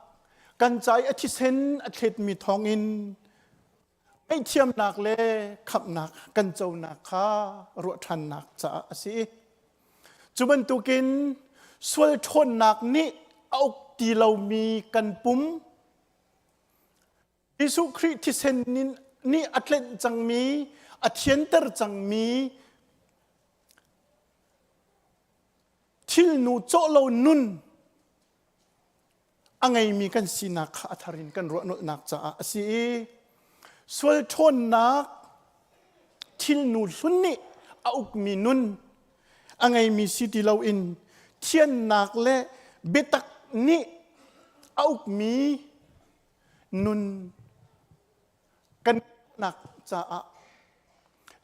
kan ca i a thisen a thletmi thawngin ngaihthiamnak le khamhnak kan conak kha ruah ṭhannak caah a si. Cu bantukin sual ṭhawnnak nih a uk ti lomi kan pum Jesuh Khrih thisen nih a tlenh cangmi, a thianter cangmi thilnu cawh lo nun a ngeimi kan sinak kha a thar in kan ruah nolhnak caah a si i sual ṭhawnnak thilnu hlun nih a ukmi nun a ngeimi si ti loin thiannak le biatak nih a ukmi nun kan nak caah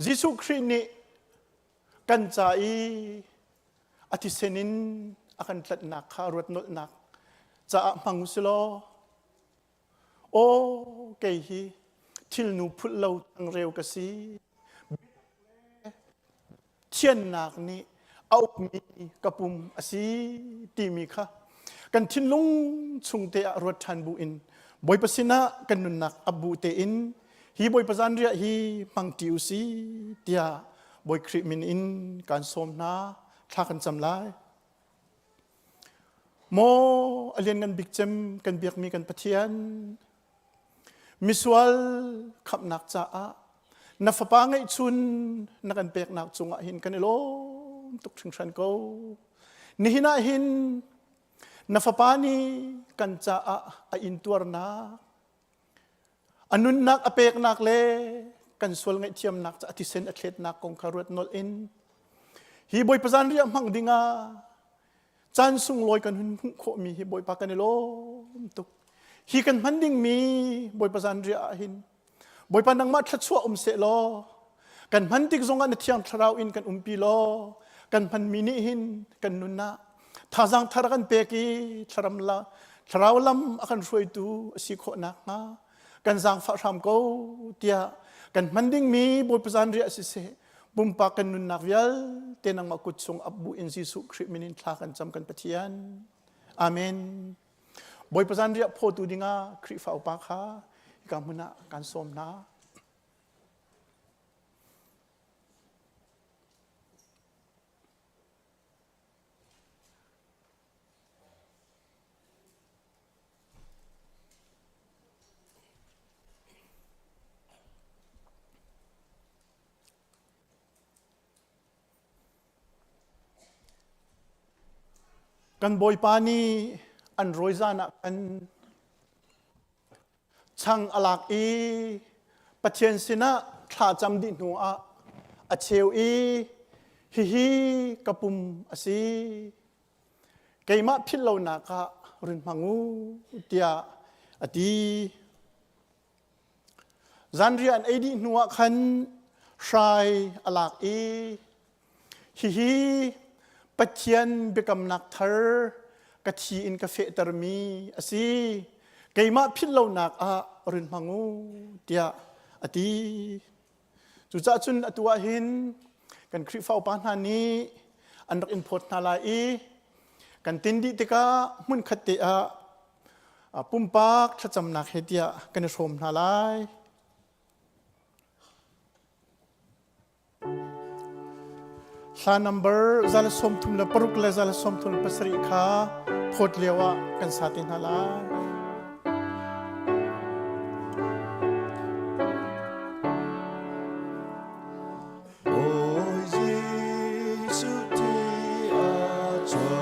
Jesuh Khrih nih kan ca i a thisen in a kan tlanhnak kha ruat nolhnak caah hmang u si law aw kei hi thilnu phulh lo changreu ka si thiannak nih a ukmi ka pum a si timi kha kan thinlung chung te ah ruat ṭhan bu in Bawipa sinah kan nunnak ap bu tein hi Bawipa zanriah hi hmang ṭi u si tiah Bawi Khrih min in kaan sawm hna thla kan cam lai. Maw a lianngan bik cem kan biakmi kan Pathian misual khamhnak caah na fapa ngeihchun na kan peknak cungah hin kan i lawm tuk hringhran ko. Nihin ah hin na fapa nih kan caah a intuarnak A nunnak a peknak le kan sual ngaihthiamnak ca a thisen a thletnak kong kha ruat nolh in hi Bawipa zanriah hmang dingah caan sunglawi kan hun hmuh khawhmi hi Bawipa kan i lawm tuk. Hi kan hman dingmi Bawipa zanriah ah hin Bawipa nangmah thluachuah um seh law kan hman tik zongah na thiang thlarau in kan umpi law kan hmanmi nih hin kan nun ah thazaang thar a kan pek i thlaram la thlarau lam a kan hruaitu a si khawh nakhnga kan zaangfah hram ko tiah kan hman dingmi Bawipa zanriah siseh pumpak kan nunnak vialte nangmah kut chung ap bu in Jesuh Khrih min in thla kan cam kan Pathian. Amen. Bawipa zanriah phawtu dingah Khrihfa upa kha hika hmun ah kan sawm hna. Kan Bawipa nih an rawi zan ah khan Chang a lak i Pathian sinah thla cam dih hnuah a cheu i hihi ka pum a si. Keimah philh lonak ah run hmang u tiah a ti. Zanriah an ei dih hnuah khan hrai a lak i Hihi Pathian biakamnak thar ka thi in ka fehtermi a si. Keimah philh lonak ah run hmang u tiah a ti. Cucaah cun atu ah hin kan Khrihfa upa hna nih an rak in phawt hna lai i kan tin dih tikah hmunkhat te ah pumpak thlacamnak he tiah kan i hrawm hna lai. Hla number 136 le 137 kha phawt lio ah kan sa te hna lai. Bawi Jesuh ti a chuak.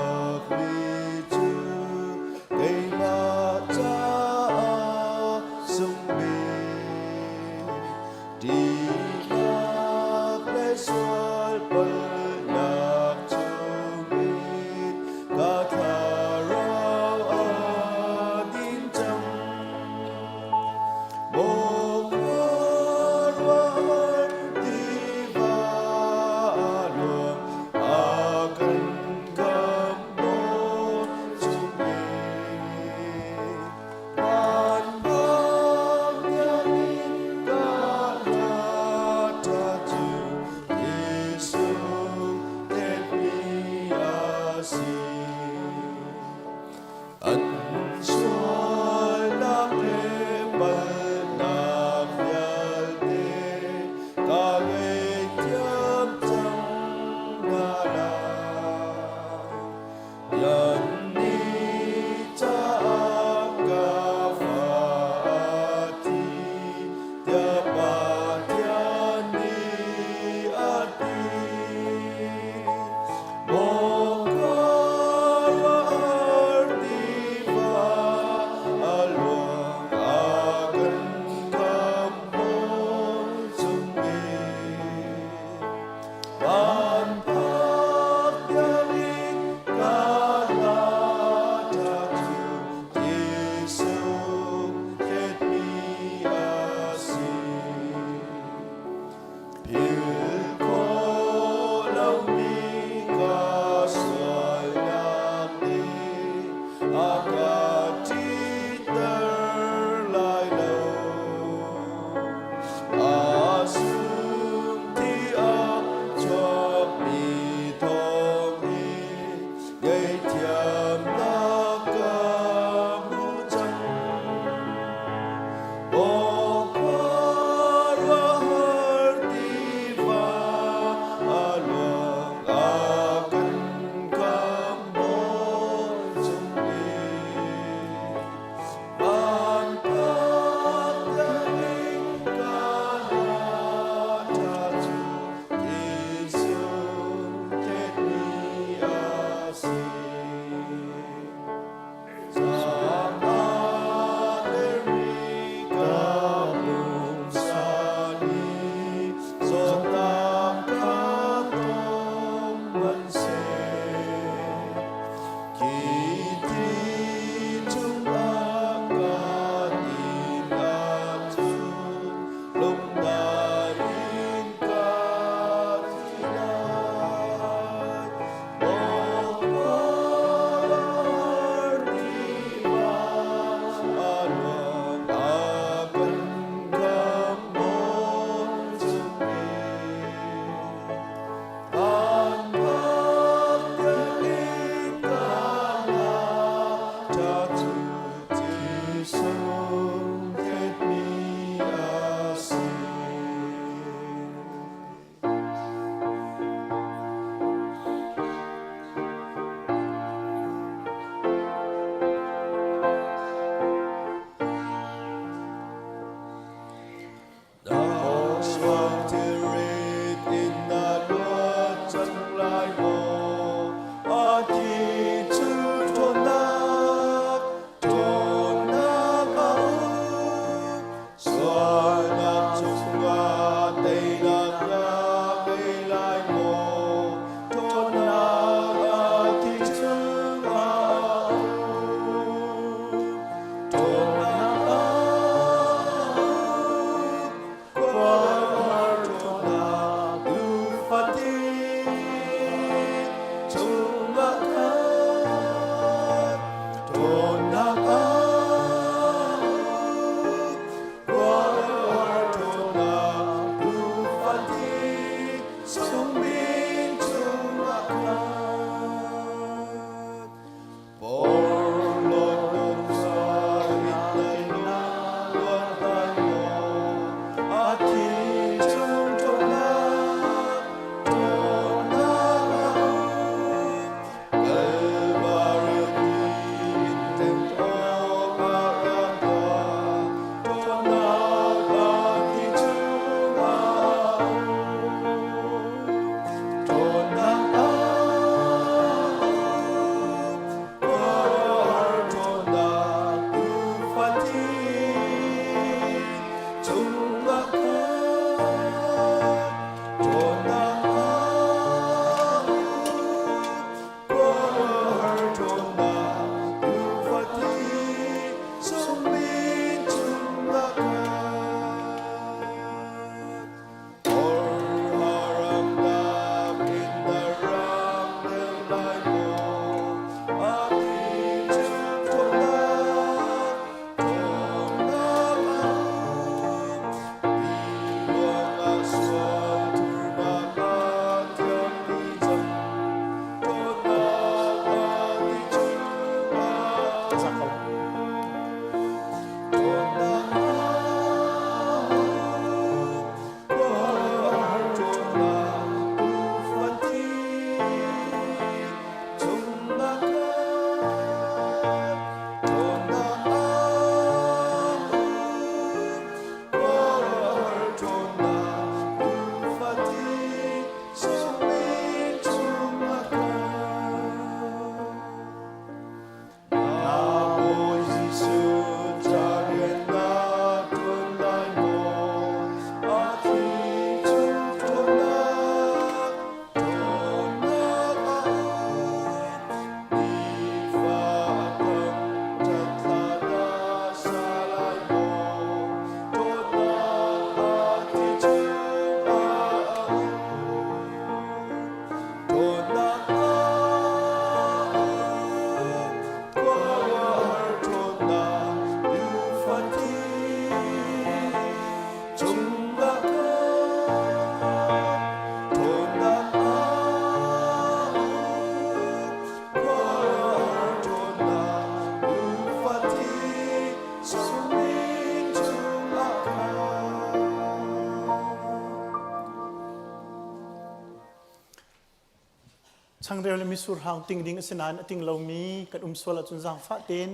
Changreu le mitsur hang ting ding a si nain a ting lomi kan um sual ahcun zaangfah tein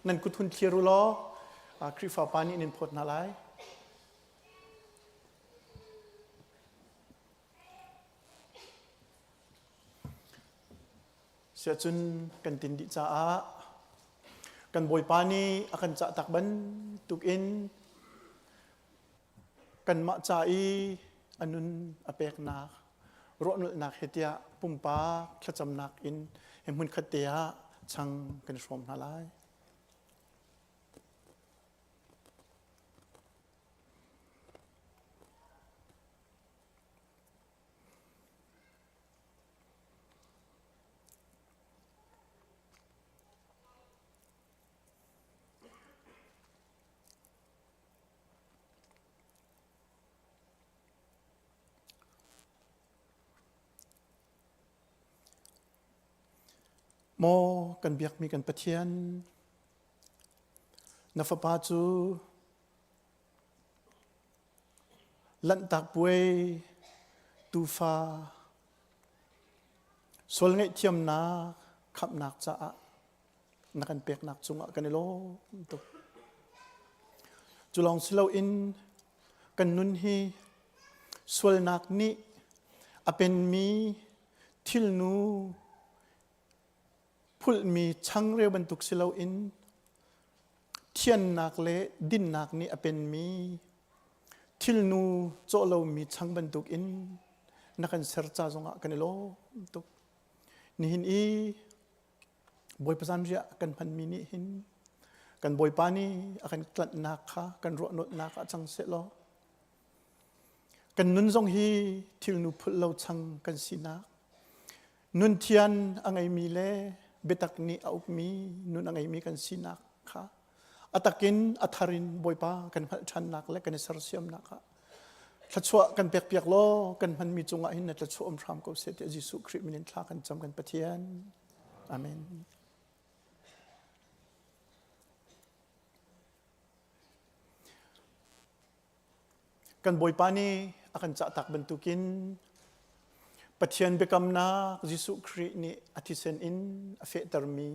nan kut hun thlir u law Khrihfa pa nih nan phawt hna lai. Siahcun kan tin dih caah kan Bawipa nih a kan cah tak bantukin kanmah ca i a nun a peknak ruahnolhnak he tiah pumpak thlacamnak in he hmunkhat te ah chang kan i hrawm hna lai. Maw kan biakmi kan Pathian, na fapa cu Lanhtak puai tuufa sual ngaihthiamnak khamhnak caah na kan peknak cungah kan i lawm tuk. Cu lawng si loin kan nun hi sualnak nih a penmi thilnu phulhmi changreu bantuk si loin thiannak le dinnak nih a penmi thilnu cawh lomi chang bantuk in na kan ser ca zongah kan i lawm tuk. Nihin i Bawipa zanriah kan hmanmi nih hin kan Bawipa nih a kan tlanhnak kha kan ruahnolhnak ah cang seh law kan nun zong hi thilnu phulh lo chang kan sinak Nunthian a ngeimi le biatak nih a ukmi nun a ngeimi kan sinak kha a takin a thar in Bawipa kan hngalh ṭhannak le kan i sersiamnak ah thluachuah kan pekpiak law kan hmanmi cungah hin na thluachuah um hram ko seh tiah Jesuh Khrih min in thla kan cam kan Pathian. Amen. Kan Bawipa nih a kan cahtak bantukin Pathian biakamnak Jesuh Khrih nih a thisen in a fehtermi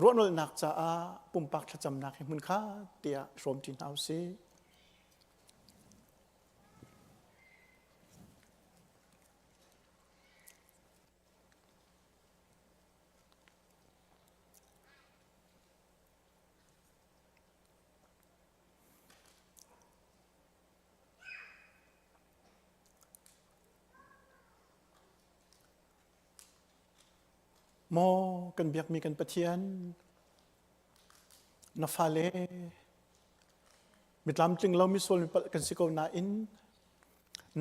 ruahnolhnak caah pumpak thlacamnak hi hmun kha tiah hrawmṭi hna u sih. Maw kan biakmi kan Pathian, na fale mitlamtling lo misual mipalh kan si ko nain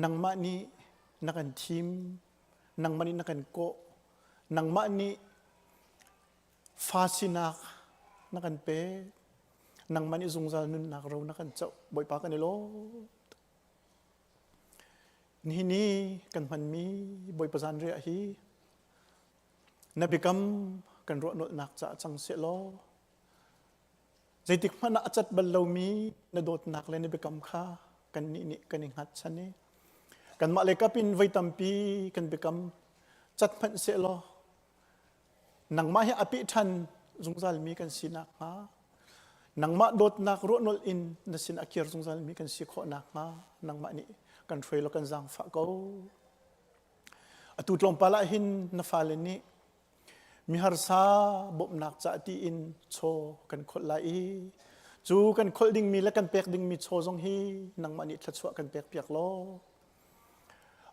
nangmah nih na kan thim, nangmah nih na kan kawh, nangmah nih fa sinak na kan pek nangmah nih zungzal nunnak ro na kan coh bawipa kan i lawm nihin i kan hmanmi bawipa zanriah hi na biakam kan ruahnolhnak caah cang seh law zeitik hmanh ah a cat bal lomi na dawtnak le na biakam kha kannih nih kan i hngatchan i kanmah le kap in voi tampi kan biakam cat hmanh seh law Nangmah hi a peh ṭhan zungzalmi kan si nakhnga, nangmah dawtnak ruahnolh in na sin a kir zungzalmi kan si khawh nakhnga nangmah nih kan hruai law kan zaangfah ko. Atu tlawmpal ah hin na fale nih miharsa bawmhnak ca tiin chaw kan kholh lai i cu kan kholh dingmi le kan pek dingmi chaw zong hi nangmah nih thluachuah kan pekpiak law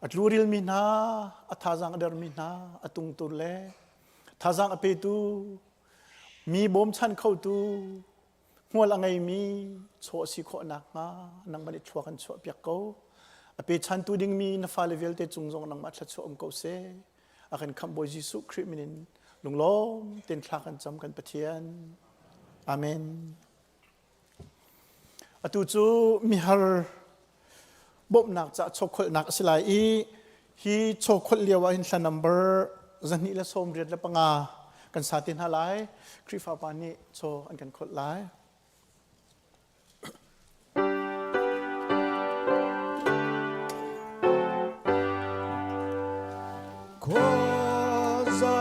A tlurilmi hna, a thazaang a dermi hna, a tungtur le thazaang a petu, mi bawmchan khotu, hmual a ngeimi chaw a si khawh nakhnga nangmah nih thlua kan chuahpiak ko. A pechantu dingmi na fale vialte cung zong nangmah thluachuah um ko seh. A kan khamh Bawi Jesuh Khrih min in lunglawm tein thla kan cam kan Pathian. Amen. Atu cu mihar bawmhnak caah chawkholhnak a si lai i hi chawkholh lio ah hin hla number 295 kan sa te hna lai. Khrihfa pa nih chaw an kan kholh lai. Khua za.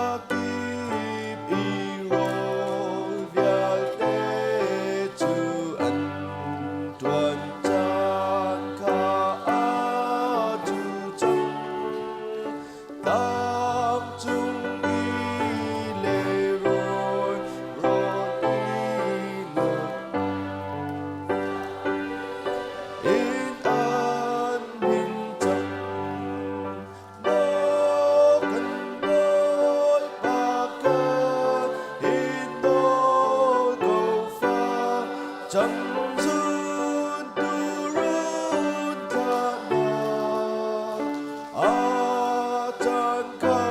Camcun turun thlah hna, a caan kha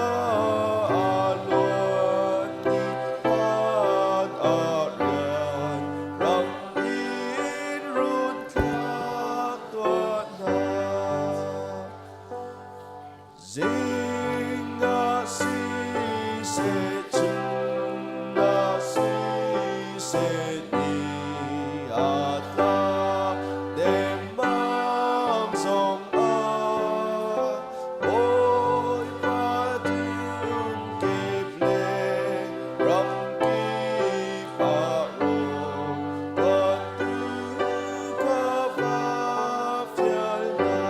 a luan ni hlan ah rian rang in run thlak tuah hna. Zing ah siseh, chun ah siseh, ni a tla demmam zong ah Bawipa ṭum kip le ram kip ah rawl ṭuantu kha va fial hna.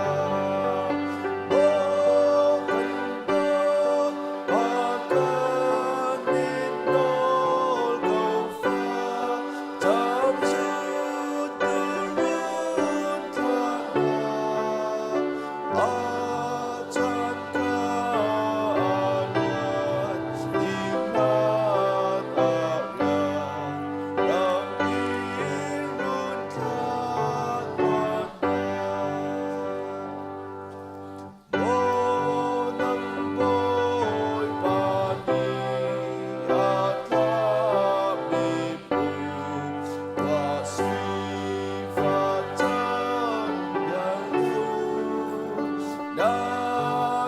Maw kan Bawipa kan in nawl ko fa, camcun turun thlah hna. A caan kha a luan, i hlan ah rian rang in run thlah tuah hna. Maw nang Bawipa nih a thlahmi phu tuah sifah cang vial u. Na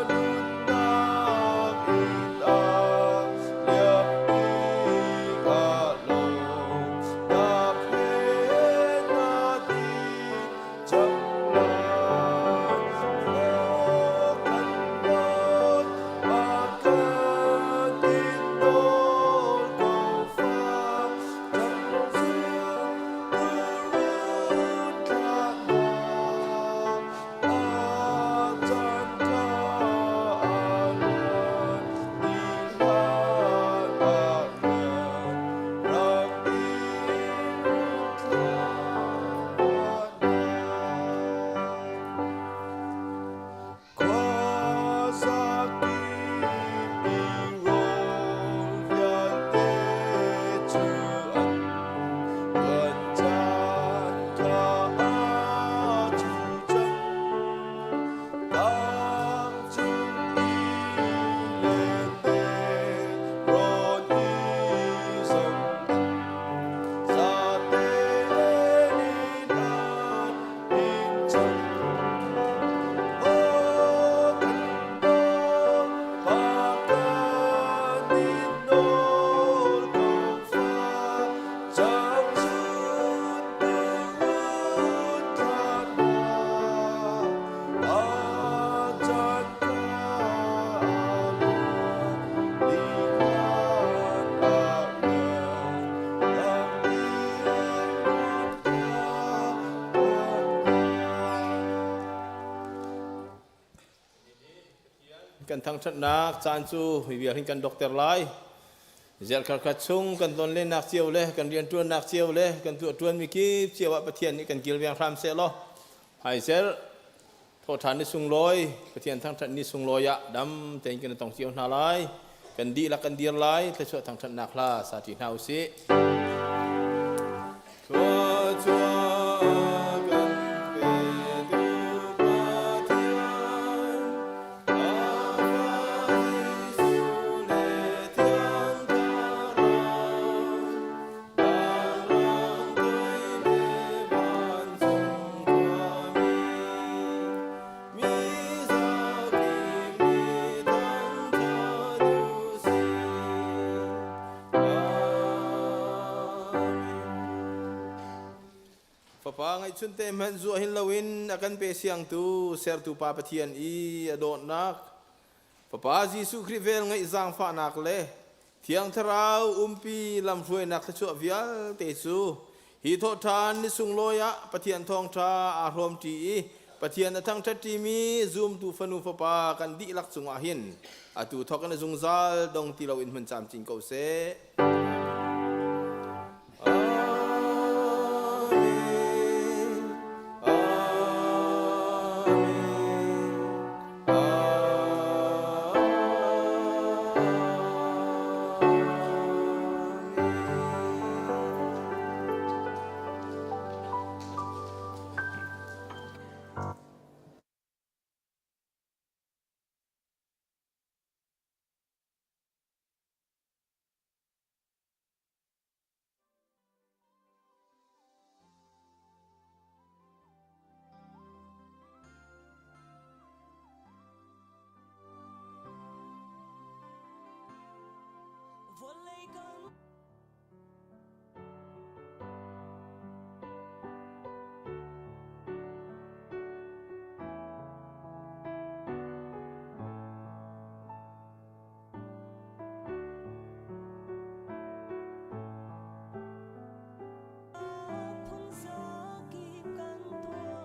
nunnak in a liam tikah lawng na phen na din cang lai. Maw kan Bawipa kan in nawl ko fa, camcun turun thlah hna. A caan kha a luan, ni hlan ah rian rang in run thlah tuah hna. Khuazakip i rawl vialte cu an ṭuan caan kha a cu cang. Tlang cung i lente rawn i zong an zate in an in cang. Maw kan Bawipa kan in nawl ko fa, camcun turun thlah hna. A caan kha a luan, ni hlan ah rian rang in run thlah tuah hna. Kan thangṭhatnak caan cu hi vial hin kan dokter lai. Ziarkhar khat chung kan tonlennak cio le kan rianṭuannak cio le kan tuahṭuanmi kip cio ah Pathian nih kan kilveng hram seh law hmaizel thawhṭhan ni sunglawi Pathian thangṭhat ni sunglawi ah dam tein kan i tong cio hna lai. Kan dihlak kan dir lai. Thluachuah thangṭhatnak hla sa ṭi hna usih. Thluachuah kan petu Pathian, a Fa Jesuh le Thiang Thlarau, vanrang toi le vancung khuami, mi zakip nih thangṭhat u sih. Amen. Fapa ngeihchunte hmanh zuah hin loin a kan pe siangtu sertu Pa Pathian i a dawtnak Fapa Jesuh Khrih vel ngeih zaangfahnak le Thiang Thlarau umpi lamhruainak thluachuah vialte cu hi thawhṭhan ni sunglawi ah Pathian thawngṭha aa hrawmṭi i Pathian a thangṭhatṭimi zumtu fanu fapa kan dihlak cungah hin atu thawk in a zungzal dong ti loin hmun camcin ko seh. Amen. Amen. Amen. Vawlei kan.